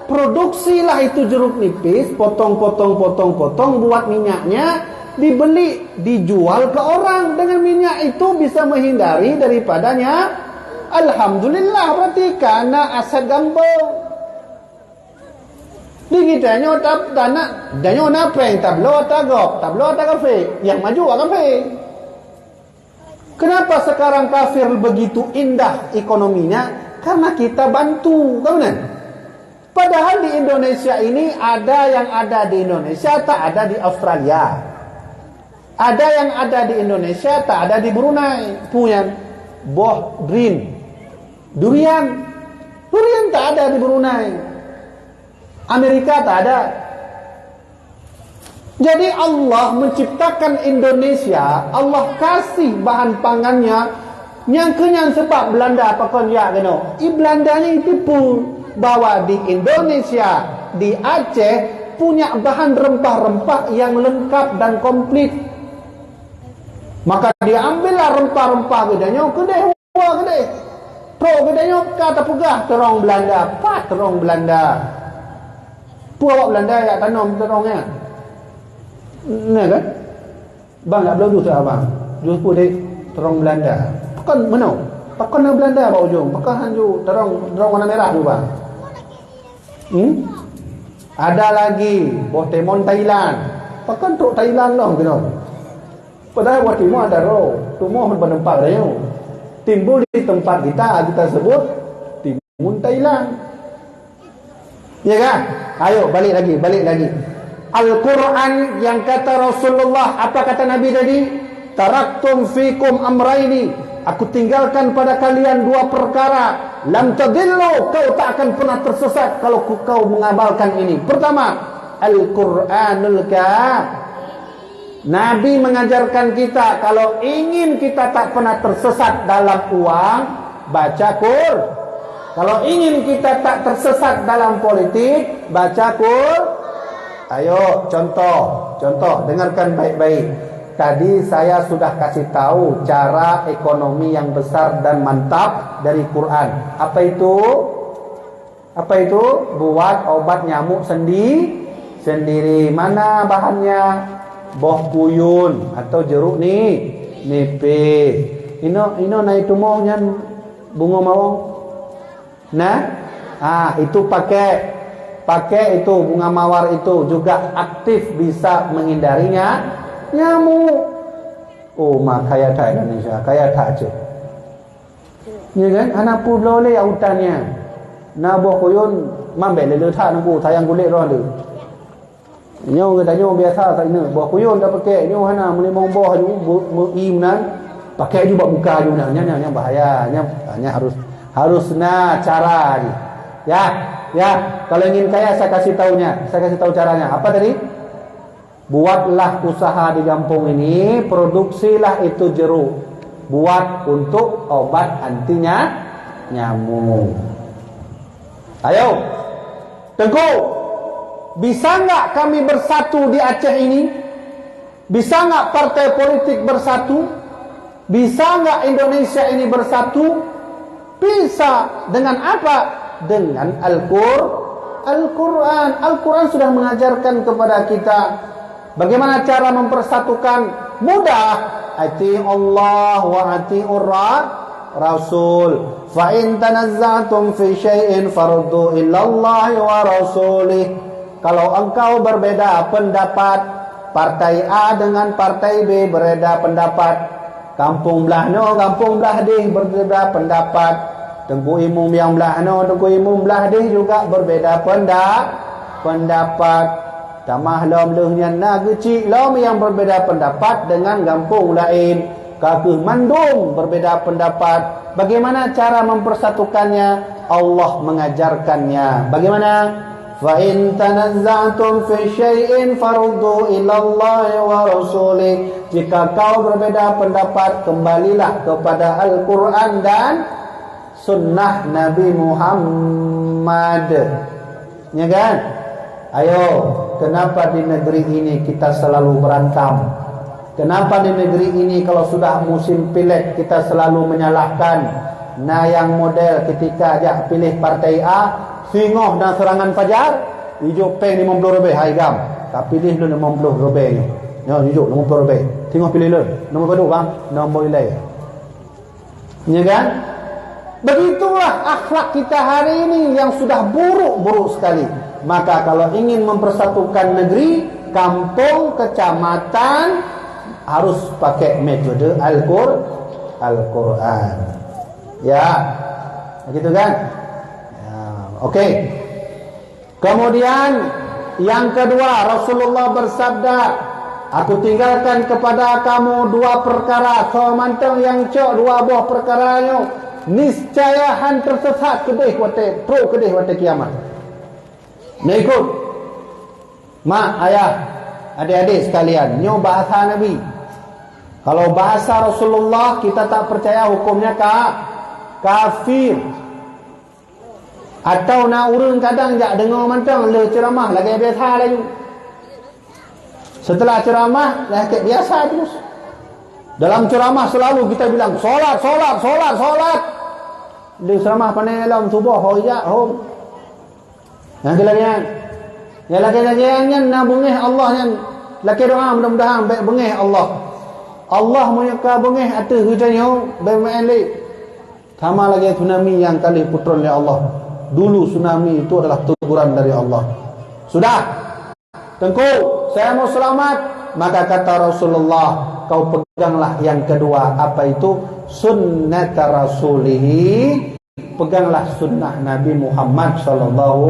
produksilah itu jeruk nipis, potong, potong, potong, potong, buat minyaknya, dibeli, dijual ke orang. Dengan minyak itu bisa menghindari daripadanya. Alhamdulillah, berarti kana aset gampông. Di kita nyoe tab-, tanah, dan nyoe na péng, tabloe ata gob, tabloe ata kafé, nyang maju ata kafé. Kenapa sekarang kafir begitu indah ekonominya? Karena kita bantu, kan benar? Padahal di Indonesia ini ada yang ada di Indonesia, tak ada di Australia. Ada yang ada di Indonesia, tak ada di Brunei. Peue nyan, boh durian. Durian. Durian tak ada di Brunei. Amerika tak ada. Jadi Allah menciptakan Indonesia, Allah kasih bahan pangannya, nyang keu nyan sebab Belanda pakon jak keunoe. I Belanda nyan tipu bahwa di Indonesia, di Aceh, punya bahan rempah-rempah yang lengkap dan komplit. Maka diambillah rempah-rempah geutanyoe keudeh. Dua keudeh. Trok geutanyoe ka tapeugah teurong Belanda. Pat teurong Belanda? Peue awak Belanda jak tanom teurong nyan? Na kan? Bang, jak bloe jus keu abang. Jus peue deh? Teurong Belanda. Pakon meunoe? Pakon na Belanda bak ujong? Pakon han ju teurong, teurong warna merah ju, bang? Hmm? Ada lagi, boh timon Thailand. Pakon trok Thailand lom keunoe? Padahal buah timun ada roh, tumoh bak teumpat geutanyoe. Timbul di tempat kita, kita sebut timun Thailand. Ya kan? Ayo, balik lagi, balik lagi. Al-Quran yang kata Rasulullah, apa kata Nabi tadi? "Taraktum fikum amraini." Aku tinggalkan pada kalian dua perkara. "Lam tadillu," kau tak akan pernah tersesat kalau ku-, kau mengamalkan ini. Pertama, Al-Quranul Ka-, Nabi mengajarkan kita, kalau ingin kita tak pernah tersesat dalam uang, baca Qur. Kalau ingin kita tak tersesat dalam politik, baca Qur. Ayo, contoh, contoh, dengarkan baik-baik. Tadi saya sudah kasih tahu cara ekonomi yang besar dan mantap dari Quran. Apa itu? Apa itu? Buat obat nyamuk sendi-, sendiri. Mana bahannya? boh kuyun atau jeruk ni, nipéh. Inoe, inoe na itumoh nyan bungo mawar. Nah, ah, itu pakai, pakai itu bunga mawar itu juga aktif bisa menghindarinya nyamuk. Oh, ma kaya that Indonesia, kaya that Aceh. Ya kan? Hana peubloe lé utannya. Na boh kuyun mambek lé le that nunggu sayang kulit roh le. Nyoe geutanyoe biasa ka ineuk boh kuyun tapakek, nyoe hana meulimong boh aju meu-, meu-, i meunan, pakek aju bak muka aju meunan. Nyan, nyan, nyan bahaya. Nyan, nyan harus, harus na cara jih. Ya, ya, kalau ingin kaya saya kasih taunya, saya kasih tahu caranya. Apa tadi? Buatlah usaha di gampong ini, produksilah itu jeruk. Buat untuk obat antinya nyamuk. Ayo, Teungku, bisa nggak kami bersatu di Aceh ini? Bisa nggak partai politik bersatu? Bisa nggak Indonesia ini bersatu? Bisa. Dengan apa? Dengan Al-Qur-, Al-Quran. Al-Quran sudah mengajarkan kepada kita bagaimana cara mempersatukan. Mudah. Ati'ullah wa ati'ur ra-, Rasul. Fa in tanazza'tum fi syai'in faruddu ilallahi wa rasulih. Kalau engkau berbeda pendapat, partai A dengan partai B berbeda pendapat, kampung blah noe, kampung blah deh berbeda pendapat, teungku imum nyang blah noe, teungku imum blah deh juga berbeda penda-, pendapat. Tamah lom lheueh nyan na geuchik lom nyang berbeda pendapat dengan gampông laén. Ka kheueh mandum berbeda pendapat. Bagaimana cara mempersatukannya? Allah mengajarkannya. Bagaimana? Fa in tanazza'tum fi syai'in faruddu ilallahi wa rasulih. Jika kau berbeda pendapat, kembalilah kepada Al-Quran dan sunnah Nabi Muhammad. Ya kan? Ayo, kenapa di negeri ini kita selalu berantem? Kenapa di negeri ini kalau sudah musim pileg kita selalu menyalahkan? Na nyang model ketika jak pilih partai A, singoh na serangan fajar, ijok péng limong ploh ribèe hai gam. Ka pilih lôn limong ploh ribèe nyoe. Nyoe ijok limong ploh ribèe. Singoh pilih lôn. Nomor padum bang? Nomor ilèe. Ya kan? Begitulah akhlak kita hari ini yang sudah buruk-buruk sekali. Maka kalau ingin mempersatukan negeri, kampung, kecamatan, harus pakai metode Al-Qur-, Al-Quran. Ya. Begitu kan? Ya. Oke. Kemudian, yang kedua, Rasulullah bersabda, "Aku tinggalkan kepada kamu dua perkara, soe mantong nyang cok dua boh perkara nyoe, niscaya han teusesat keudeh watèe, trok keudeh watèe kiamat." Nah, ikut. Mak, ayah, adik-adik sekalian, nyoe bahasa Nabi. Kalau bahasa Rasulullah, kita tak percaya, hukumnya ka-, kafir. Atau na ureueng kadang jak deungoe mantong lheueh ceuramah lagèe biasa laju. Setelah ceuramah, lagèe biasa terus. Dalam ceuramah selalu kita bilang, "Salat, salat, salat, salat." Lheueh ceuramah pané lom suboh, ho jak hom. Nyang lagèe nyan. Nyang lagèe-lagèe nyan na beungèh Allah nyan. Lakèe doa mudah-mudahan bèk beungèh Allah. Allah meunyoe ka beungèh ateueh geutanyoe, bèk meu'en lé. Sama lagèe tsunami nyang ka lheueh peutron lé Allah. Dulu tsunami itu adalah teguran dari Allah. Sudah. Teungku, saya mau selamat. Maka kata Rasulullah, kau peganglah yang kedua. Apa itu? Sunnata Rasulihi. Peganglah sunnah Nabi Muhammad sallallahu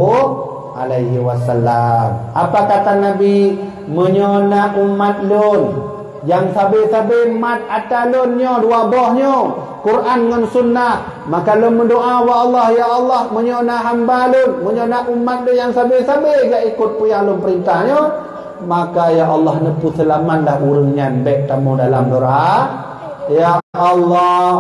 alaihi wasallam. Apa kata Nabi? Meunyoe na umat lôn nyang sabe-sabe mat ata lôn nyoe dua boh nyoe, Quran ngon sunnah, maka lôn meudoa bak Allah, "Ya Allah, meunyoe na hamba lôn, meunyoe na umat lôn nyang sabe-sabe jak ikot peue nyang lôn peurintah nyoe, maka ya Allah neupeuseulamatlah ureueng nyan bèk tamong dalam neuraka. Ya Allah,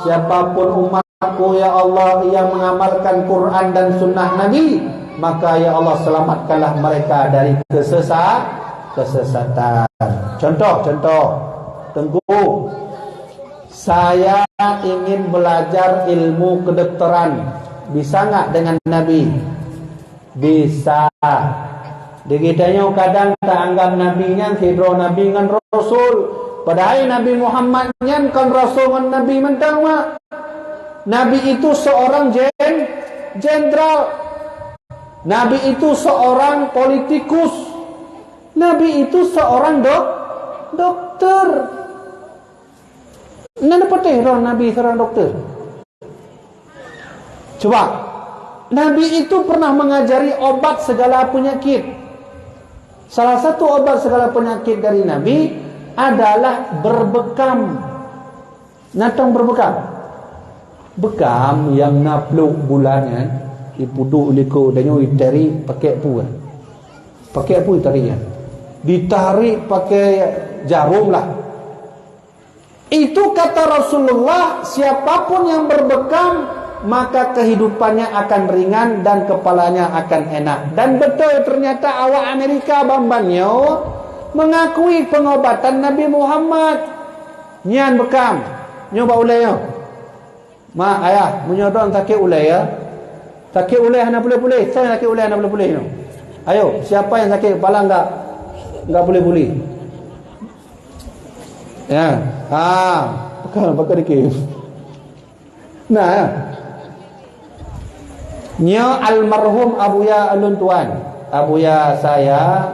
siapapun umat Aku, ya Allah, yang mengamalkan Quran dan sunnah Nabi, maka, ya Allah, selamatkanlah mereka dari kesesa-, kesesatan." Contoh, contoh. Teungku, saya ingin belajar ilmu kedokteran. Bisa nggak dengan Nabi? Bisa. Di geutanyoe kadang taanggap Nabi nyan sidroe Nabi ngon Rasul, padahai Nabi Muhammad nyan kon Rasul ngon Nabi mantong, mak. Nabi itu seorang jen-, jenderal. Nabi itu seorang politikus. Nabi itu seorang dok-, dokter. Nan patéh roh Nabi seorang dokter. Coba, Nabi itu pernah mengajari obat segala penyakit. Salah satu obat segala penyakit dari Nabi adalah berbekam. Natong berbekam. Bekam yang na plôk bulan nyan, ipudôk likot, dan nyoe itarik pakai peue? Pakai peue itarik nyan? Ditarik pakai jarum lah. Itu kata Rasulullah, siapapun yang berbekam, maka kehidupannya akan ringan dan kepalanya akan enak. Dan betul, ternyata awak Amerika bak ban nyoe mengakui pengobatan Nabi Muhammad. Nyan bekam. Nyoe bak ulée nyoe. Mak, ayah, meunyoe droen sakét ulée, ya. Sakét ulée hana puléh-puléh. Saya sakét ulée hana puléh-puléh nyoe. Ayo, siapa yang sakit kepala enggak, enggak puléh-puléh? Ya. Ha, pakai, pakai dikit. Nah, ya. Nyoe almarhum Abuya ulôn tuan. Abuya saya,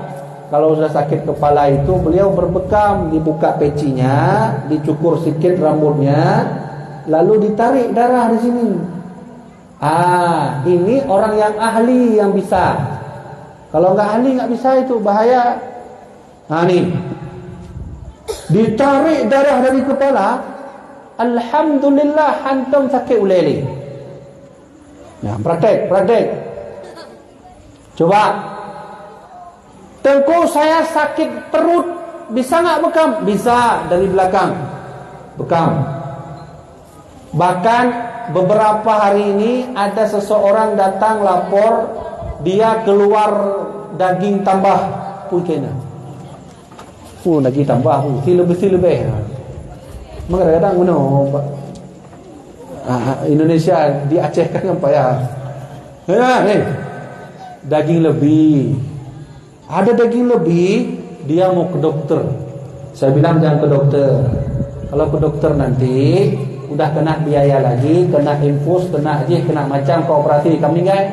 kalau sudah sakit kepala itu, beliau berbekam, dibuka pecinya, dicukur sikit rambutnya, lalu ditarik darah di sini. Ah, ini orang yang ahli yang bisa. Kalau nggak ahli, nggak bisa itu, bahaya. Ha ni. Ditarik darah dari kepala, alhamdulillah, hantom sakét ulée lé. Nah, praktek, praktek. Coba. Teungku, saya sakit perut, bisa nggak bekam? Bisa, dari belakang. Bekam. Bahkan beberapa hari ini ada seseorang datang lapor, dia keluar daging tambah. Pui kena. Pui daging tambah, pui. Sila besi lebih. Maka kadang-kadang guna, ah, Indonesia di Aceh kan nampak ya. Ya, eh. Daging lebih. Ada daging lebih, dia mau ke dokter. Saya bilang, "Jangan ke dokter. Kalau ke dokter nanti, udah kena biaya lagi, kena infus, kena jih, kena macam, ke operasi, kamu meninggal."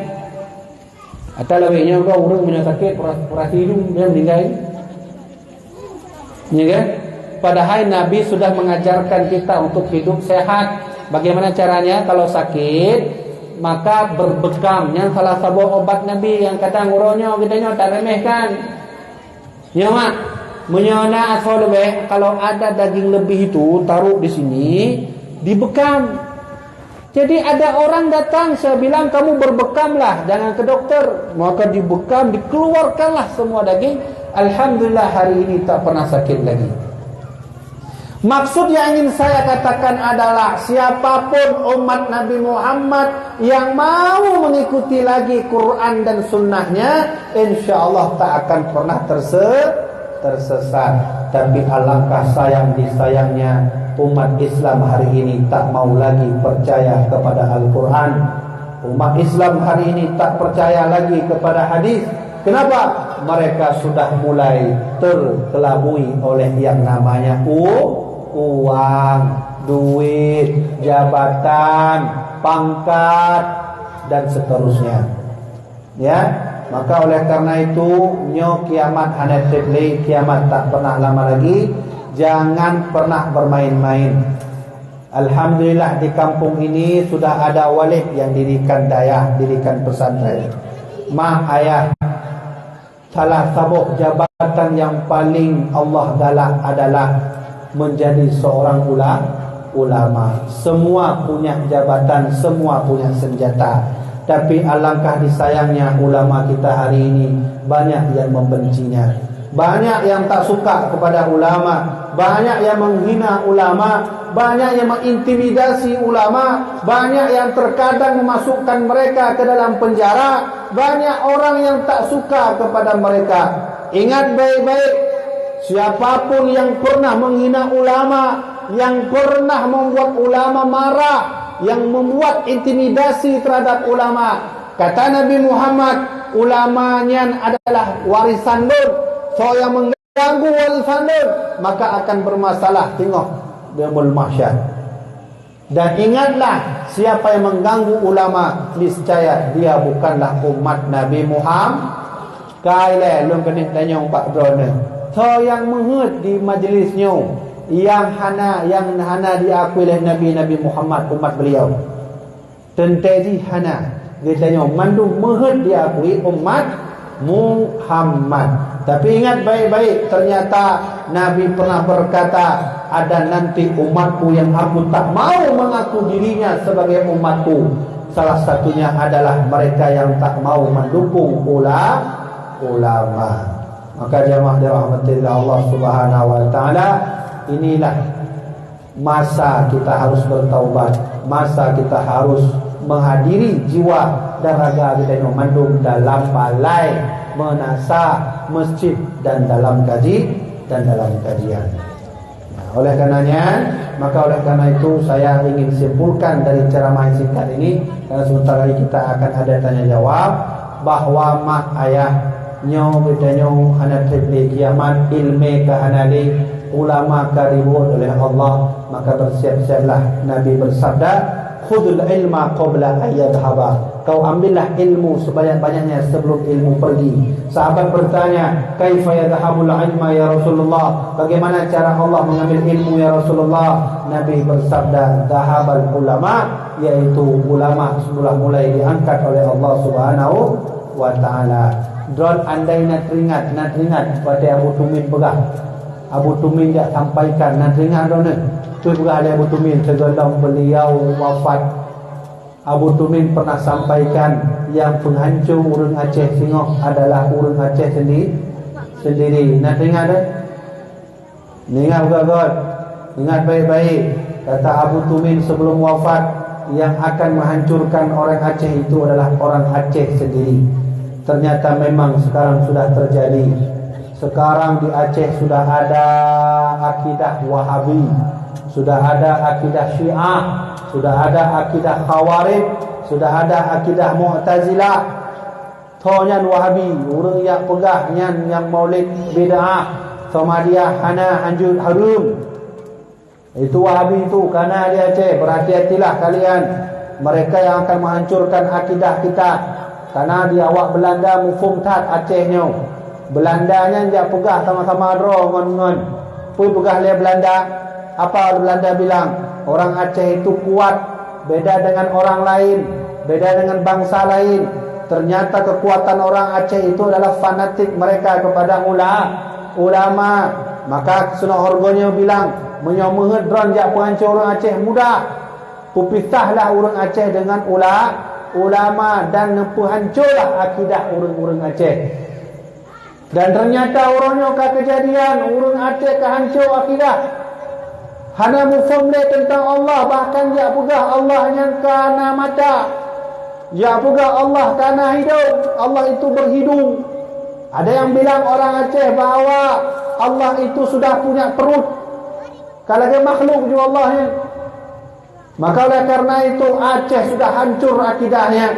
Atau lebihnya udah urang punya sakit, operasi hidung, dia meninggal. Ya kan? Padahal Nabi sudah mengajarkan kita untuk hidup sehat. Bagaimana caranya? Kalau sakit, maka berbekam. Nyan salah saboh obat Nabi nyang kadang uroe nyoe geutanyoe tak remehkan. Nyoe mak, meunyoe na asoe leubeh, kalau ada daging lebih itu taruh di sini, dibekam. Jadi ada orang datang, saya bilang, "Kamu berbekamlah, jangan ke dokter." Maka dibekam, dikeluarkanlah semua daging. Alhamdulillah, hari ini tak pernah sakit lagi. Maksud yang ingin saya katakan adalah, siapapun umat Nabi Muhammad yang mau mengikuti lagi Quran dan sunnahnya, insya Allah tak akan pernah terse-, tersesat. Tapi alangkah sayang disayangnya, umat Islam hari ini tak mau lagi percaya kepada Al-Quran. Umat Islam hari ini tak percaya lagi kepada hadis. Kenapa? Mereka sudah mulai terkelabui oleh yang namanya u-, uang, duit, jabatan, pangkat, dan seterusnya. Ya, maka oleh karena itu, nyoe kiamat hana treb lé, kiamat tak pernah lama lagi. Jangan pernah bermain-main. Alhamdulillah, di kampung ini sudah ada walid yang dirikan dayah, dirikan pesantren. Mak ayah, salah saboh jabatan yang paling Allah galak adalah menjadi seorang ula-, ulama. Semua punya jabatan, semua punya senjata. Tapi alangkah disayangnya, ulama kita hari ini banyak yang membencinya. Banyak yang tak suka kepada ulama, banyak yang menghina ulama, banyak yang mengintimidasi ulama, banyak yang terkadang memasukkan mereka ke dalam penjara, banyak orang yang tak suka kepada mereka. Ingat baik-baik, siapapun yang pernah menghina ulama, yang pernah membuat ulama marah, yang membuat intimidasi terhadap ulama, kata Nabi Muhammad, ulama nyan adalah warisan lôn, soe nyang mengganggu warisan lôn, maka akan bermasalah singoh di Yaumul Mahsyar. Dan ingatlah, siapa yang mengganggu ulama, niscaya dia bukanlah umat Nabi Muhammad. Ka ilée lôn keuneuk tanyong bak droeneuh, soe nyang meuheuet di majlis nyoe nyang hana, nyang hana diakui lé Nabi, Nabi Muhammad umat beliau? Teuntée jih hana. Geutanyoe mandum meuheuet diakui umat Muhammad. Tapi ingat baik-baik, ternyata Nabi pernah berkata, "Ada nanti umatku yang aku tak mau mengaku dirinya sebagai umatku. Salah satunya adalah mereka yang tak mau mendukung ula-, ulama." Maka jamaah dirahmati Allah Subhanahu wa taala, inilah masa kita harus bertaubat, masa kita harus menghadiri jiwa dan raga kita nyoe mandum dalam balai, meunasah, masjid, dan dalam kaji, dan dalam kajian. Nah, oleh karenanya, maka oleh karena itu saya ingin simpulkan dari ceramah yang singkat ini, karena sebentar lagi kita akan ada tanya jawab, bahwa mak ayah nyoe geutanyoe hana treb lé kiamat, ilmé ka hana lé, ulama ka ribot oleh Allah, maka bersiap-siaplah. Nabi bersabda, "Khudul ilma qabla ayyadhaba." Kau ambillah ilmu sebanyak-banyaknya sebelum ilmu pergi. Sahabat bertanya, "Kaifa yadhhabul ilma ya Rasulullah?" Bagaimana cara Allah mengambil ilmu ya Rasulullah? Nabi bersabda, "Dhahabal ulama," yaitu ulama sudah mulai diangkat oleh Allah Subhanahu wa taala. Droen andai na teuingat, na teuingat watée Abu Tumin peugah. Abu Tumin jak sampaikan, na teuingat droeneuh? Peue peugah lé Abu Tumin sigohlom beliau wafat? Abu Tumin pernah sampaikan, nyang peuhanco ureuëng Aceh singoh adalah ureuëng Aceh sendi-, sendiri. Na teuingat, eh? Ingat beugöt, ingat baik-baik. Kata Abu Tumin sebelum wafat, yang akan menghancurkan orang Aceh itu adalah orang Aceh sendiri. Ternyata memang sekarang sudah terjadi. Sekarang di Aceh sudah ada akidah Wahabi, sudah ada akidah Syiah, sudah ada akidah Khawarij, sudah ada akidah Mu'tazilah. Tho nyan Wahabi, ureuëng nyang peugah nyan nyang Maulid bid'ah, Samadiyah hana, hanjeuet, hareuem. Itu Wahabi itu, kana di Aceh, berhati-hatilah kalian. Mereka yang akan menghancurkan akidah kita. Karena di awak Belanda muphom that Aceh nyoe. Belanda nyan jak peugah sama-sama droe ngon, ngon. Peue peugah lé Belanda? Apa Belanda bilang? Orang Aceh itu kuat, beda dengan orang lain, beda dengan bangsa lain. Ternyata kekuatan orang Aceh itu adalah fanatik mereka kepada ula-, ulama. Maka Sunan Horgonyo bilang, meunyoe meuheuet droen jak peuhanco ureuëng Aceh mudah, peupisahlah ureuëng Aceh dengan ula-, ulama dan neupeuhancolah akidah ureuëng-ureuëng Aceh. Dan ternyata uroe nyoe ka keujadian, ureuëng Aceh ka hanco akidah. Hana muphom lé teuntang Allah, bahkan jak peugah Allah nyan kana mata. Jak peugah Allah kana hidong, Allah itu berhidung. Ada yang bilang orang Aceh bahwa Allah itu sudah punya perut. Ka lagée makhluk ju Allah nyan. Maka oleh karena itu Aceh sudah hancur akidahnya.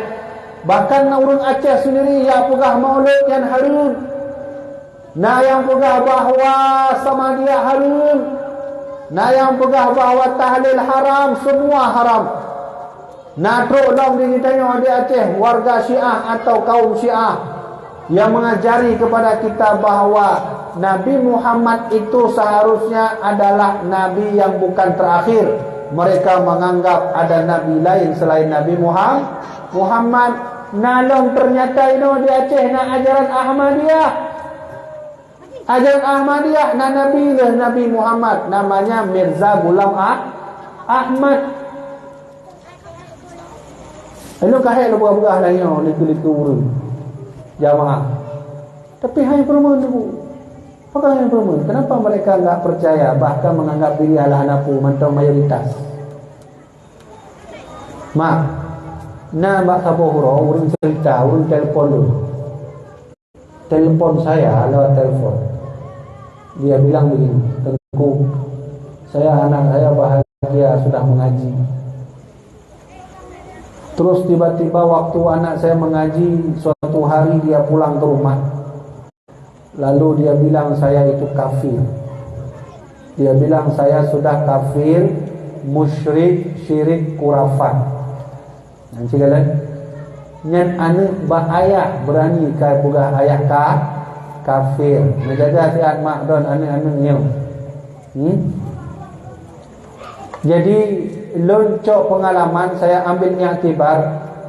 Bahkan na ureuëng Aceh sendiri nyang peugah Maulud nyan hareuem. Na nyang peugah bahwa Samadiyah hareuem. Na nyang peugah bahwa tahlil haram, semua haram. Na trok lom di geutanyoe di Aceh, warga Syiah atau kaum Syiah yang mengajari kepada kita bahwa Nabi Muhammad itu seharusnya adalah nabi yang bukan terakhir. Mereka menganggap ada nabi lain selain Nabi Muham-, Muhammad. Na lom ternyata inoe di Aceh na ajaran Ahmadiyah. Ajaran Ahmadiyah na nabi leh Nabi Muhammad, namanya Mirza Ghulam Ah-, Ahmad. Lalu kahek lom peugah-peugah lagée nyoe likeu-likeu ureuëng jamaah. Tapi hai peureumeun tu, pakon hai peureumeun? Kenapa mereka enggak percaya bahkan menganggap diri adalah hana peue mantong mayoritas? Mak, na bak saboh uroe ureuëng cerita, ureuëng telepon lôn. Telepon saya lewat telepon. Dia bilang begini, "Teungku, saya, anak saya bahagia sudah mengaji. Terus tiba-tiba waktu anak saya mengaji, suatu hari dia pulang ke rumah, lalu dia bilang saya itu kafir. Dia bilang saya sudah kafir, musyrik, syirik, khurafat. Nyan cit galak. Nyan aneuk bak ayah beurani ka peugah ayah ka kafir. Neujaga siat mak droen aneuk-aneuk nyoe. Hmm? Jadi, lôn cok pengalaman, saya ambil iktibar,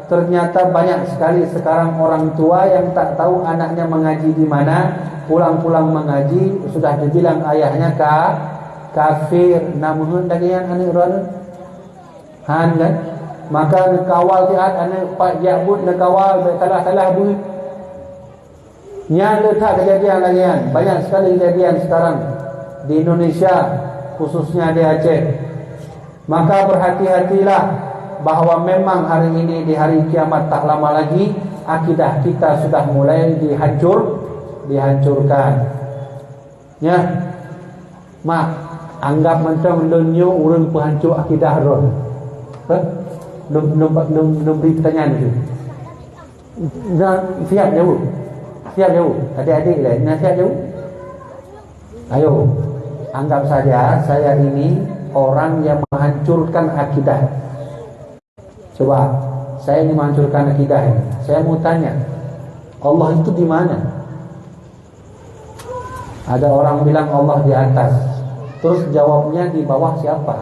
ternyata banyak sekali sekarang orang tua yang tak tahu anaknya mengaji di mana, pulang-pulang mengaji, sudah dibilang ayahnya ka-, kafir, na meuheuet lagèe nyan aneuk droeneuh. Han kan? Maka neukawal siat aneuk pat jak buet neukawal, bèk salah-salah buet. Nyan le that kejadian lagèe nyan. Banyak sekali kejadian sekarang di Indonesia, khususnya di Aceh. Maka berhati-hatilah bahwa memang hari ini di hari kiamat tak lama lagi, akidah kita sudah mulai dihancur, dihancurkan. Nyan, mak, anggap mantong lôn nyoe ureueng peuhanco akidah droen. Hah? Lôn, lôn, lôn, lôn bri pertanyaan tu. Na siap jaweueb? Siap jaweueb? Adik-adik laén, na siap jaweueb? Ayo, anggap saja saya ini orang yang menghancurkan akidah. Coba, saya ini menghancurkan akidah ini. Saya mau tanya, Allah itu di mana? Ada orang bilang Allah di atas. Terus jawabnya, di bawah siapa?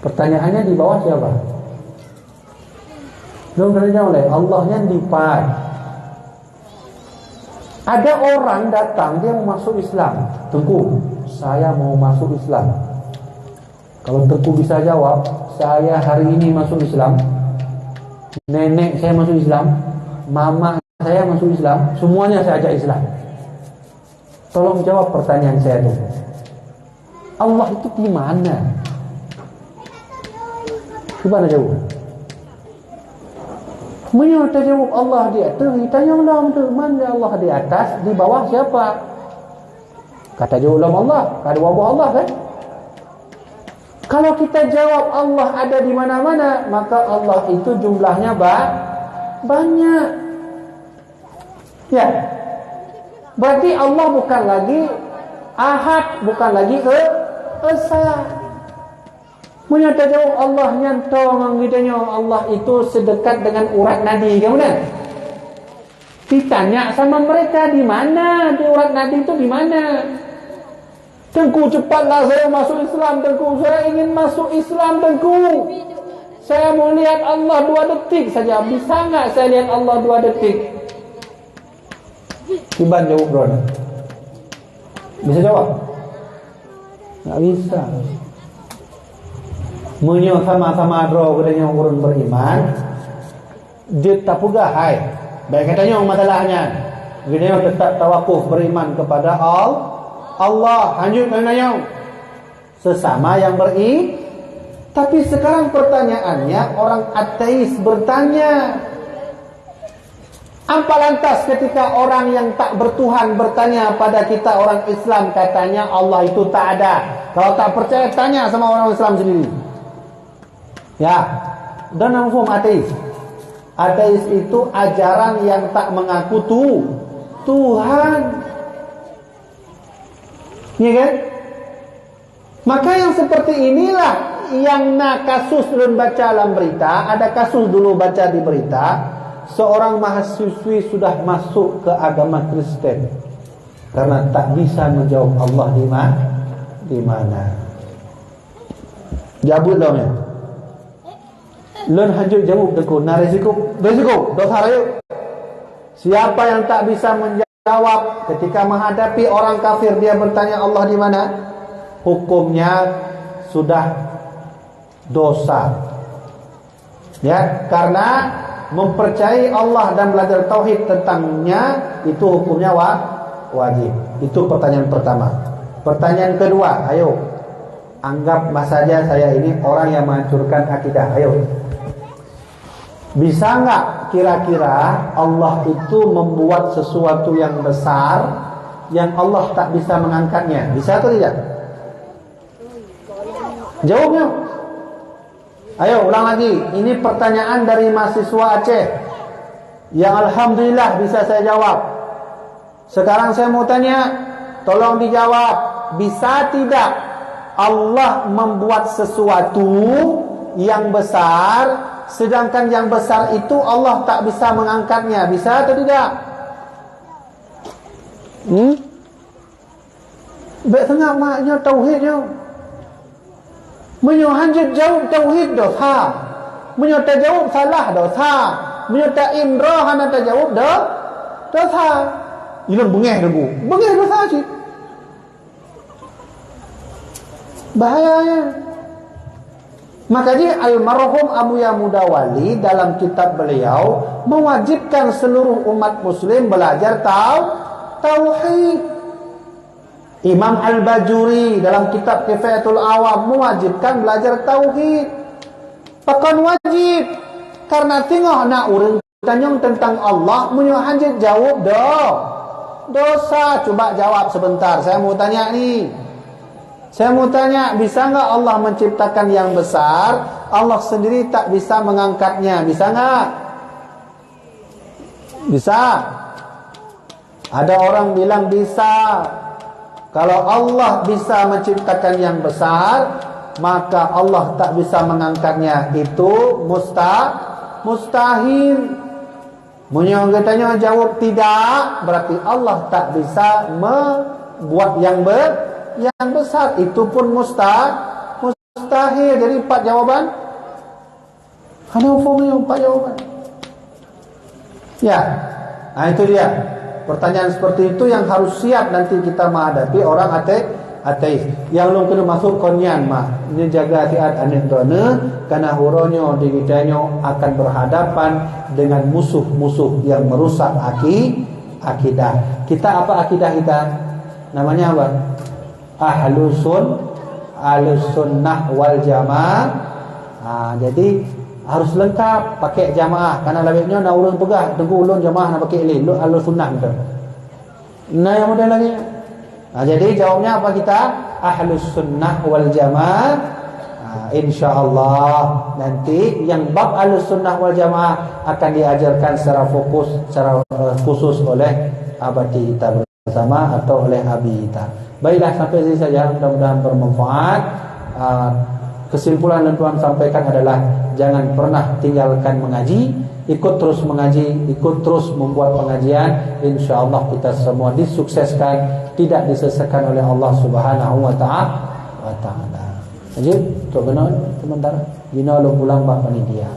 Pertanyaannya, di bawah siapa? Lôn keuneuk jaweueb lé, Allah nyan di pat. Ada orang datang, dia mau masuk Islam. "Teungku, saya mau masuk Islam." Kalau Teungku bisa jawab, "Saya hari ini masuk Islam, nenek saya masuk Islam, mama saya masuk Islam, semuanya saya ajak Islam." Tolong jawab pertanyaan saya tu. Allah itu di mana? Cuba na jawab. Meunyoe tajawab Allah di ateueh, tanyong lom tu, mana Allah di atas, di bawah siapa? Ka tajawab lom Allah, ka dua boh Allah kan? Kalau kita jawab Allah ada di mana-mana, maka Allah itu jumlahnya ba-, banyak. Ya. Berarti Allah bukan lagi Ahad, bukan lagi E-, Esa. Meunyoe tajawab Allah nyan toe ngon geutanyoe, Allah itu sedekat dengan urat nadi, kan beuna? Ditanya sama mereka, "Di mana di urat nadi itu, di mana?" "Teungku, cepatlah saya masuk Islam, Teungku. Saya ingin masuk Islam, Teungku. Saya mau lihat Allah dua detik saja. Bisa nggak saya lihat Allah dua detik?" Kiban jawab droeneuh. Bisa jawab? Nggak bisa. Meunyoe sama-sama droe geutanyoe ureueng beriman, jeuet tapeugah, hai, bèk gata nyoe masalah nyan. Geutanyoe tetap tawakuf beriman kepada Al-, Allah. Hanjeuet keuneuk nyoe sesama yang beri-, tapi sekarang pertanyaannya, orang ateis bertanya, apa lantas ketika orang yang tak bertuhan bertanya pada kita orang Islam, katanya Allah itu tak ada? Kalau tak percaya, tanya sama orang Islam sendiri. Ya, dan mafhum ateis. Ateis itu ajaran yang tak mengaku tu-, Tuhan. Ya kan? Maka yang seperti inilah yang na kasus lôn baca lam berita, ada kasus dulu baca di berita, seorang mahasiswi sudah masuk ke agama Kristen karena tak bisa menjawab Allah di ma-, di mana. Jaweueb lom ya. Lôn hanjeuet jaweueb, Teungku, na risiko, risiko, dosa rayeuk. Siapa yang tak bisa menjawab ketika menghadapi orang kafir, dia bertanya Allah di mana? Hukumnya sudah dosa. Ya, karena mempercayai Allah dan belajar tauhid tentangnya itu hukumnya wa-, wajib. Itu pertanyaan pertama. Pertanyaan kedua, ayo, anggap saja saya ini orang yang menghancurkan akidah. Ayo. Bisa nggak kira-kira Allah itu membuat sesuatu yang besar yang Allah tak bisa mengangkatnya? Bisa atau tidak? Jawabnya. Ayo, ulang lagi. Ini pertanyaan dari mahasiswa Aceh. Yang alhamdulillah bisa saya jawab. Sekarang saya mau tanya, tolong dijawab, bisa tidak Allah membuat sesuatu yang besar, sedangkan yang besar itu Allah tak bisa mengangkatnya? Bisa atau tidak? Hmm? Bèk seungap mak nyoe tauhid nyoe. Meunyoe hanjeuet jaweueb tauhid, dosa. Meunyoe tajaweueb salah, dosa. Meunyoe taimroe hana tajaweueb, do-, dosa. Ilôn beungéh teungku. Beungéh dosa cit. Bahaya nyan. Maka jih almarhum Abuya Muda Wali dalam kitab beliau mewajibkan seluruh umat muslim belajar tau-, tauhid. Imam Al-Bajuri dalam kitab Kifayatul Awam mewajibkan belajar tauhid. Pakon wajib? Karena singoh na ureuëng tanyong tentang Allah, meunyoe hanjeuet jaweueb do-, dosa. Coba jawab sebentar, saya mau tanya ni. Saya mau tanya, bisa nggak Allah menciptakan yang besar, Allah sendiri tak bisa mengangkatnya? Bisa nggak? Bisa. Ada orang bilang bisa. Kalau Allah bisa menciptakan yang besar, maka Allah tak bisa mengangkatnya. Itu musta-, mustahil. Meunyoe geutanyoe jaweueb tidak, berarti Allah tak bisa membuat yang be-, yang besar. Itu pun musta-, mustahil. Jadi empat jawaban. Hana formula empat jawaban. Ya. Nah, itu dia. Pertanyaan seperti itu yang harus siap nanti kita menghadapi orang ate-, ateis. Nyang lôn keuneuk maksud kon nyan mah, neujaga siat aneuk droeneuh, karena uroe nyoe di geutanyoe akan berhadapan dengan musuh-musuh yang merusak aki-, akidah. Kita apa akidah kita? Namanya apa? Ahlu sun-, Ahlus Sunnah wal Jamaah. Ha, jadi harus lengkap pakai jamaah. Karena lawét nyoe na ureuëng peugah, "Teungku, ulôn jamaah na pakai lé, lôn Ahlus Sunnah beutôi." Na nyang model lagée nyan. Ha, jadi jawabnya apa kita? Ahlus Sunnah wal Jamaah. Ha, insya Allah nanti yang bab Ahlus Sunnah wal Jamaah akan diajarkan secara fokus, secara, eh, khusus oleh abati kita bersama atau oleh abi kita. Baiklah, sampai sini saja, mudah-mudahan bermanfaat. Ah, kesimpulan yang Tuhan sampaikan adalah jangan pernah tinggalkan mengaji, ikut terus mengaji, ikut terus membuat pengajian. Insya Allah kita semua disukseskan, tidak disesatkan oleh Allah Subhanahu wa ta'a-, wa taala. Jadi, untuk benar sementara, jinoe lôn pulang bak panitia.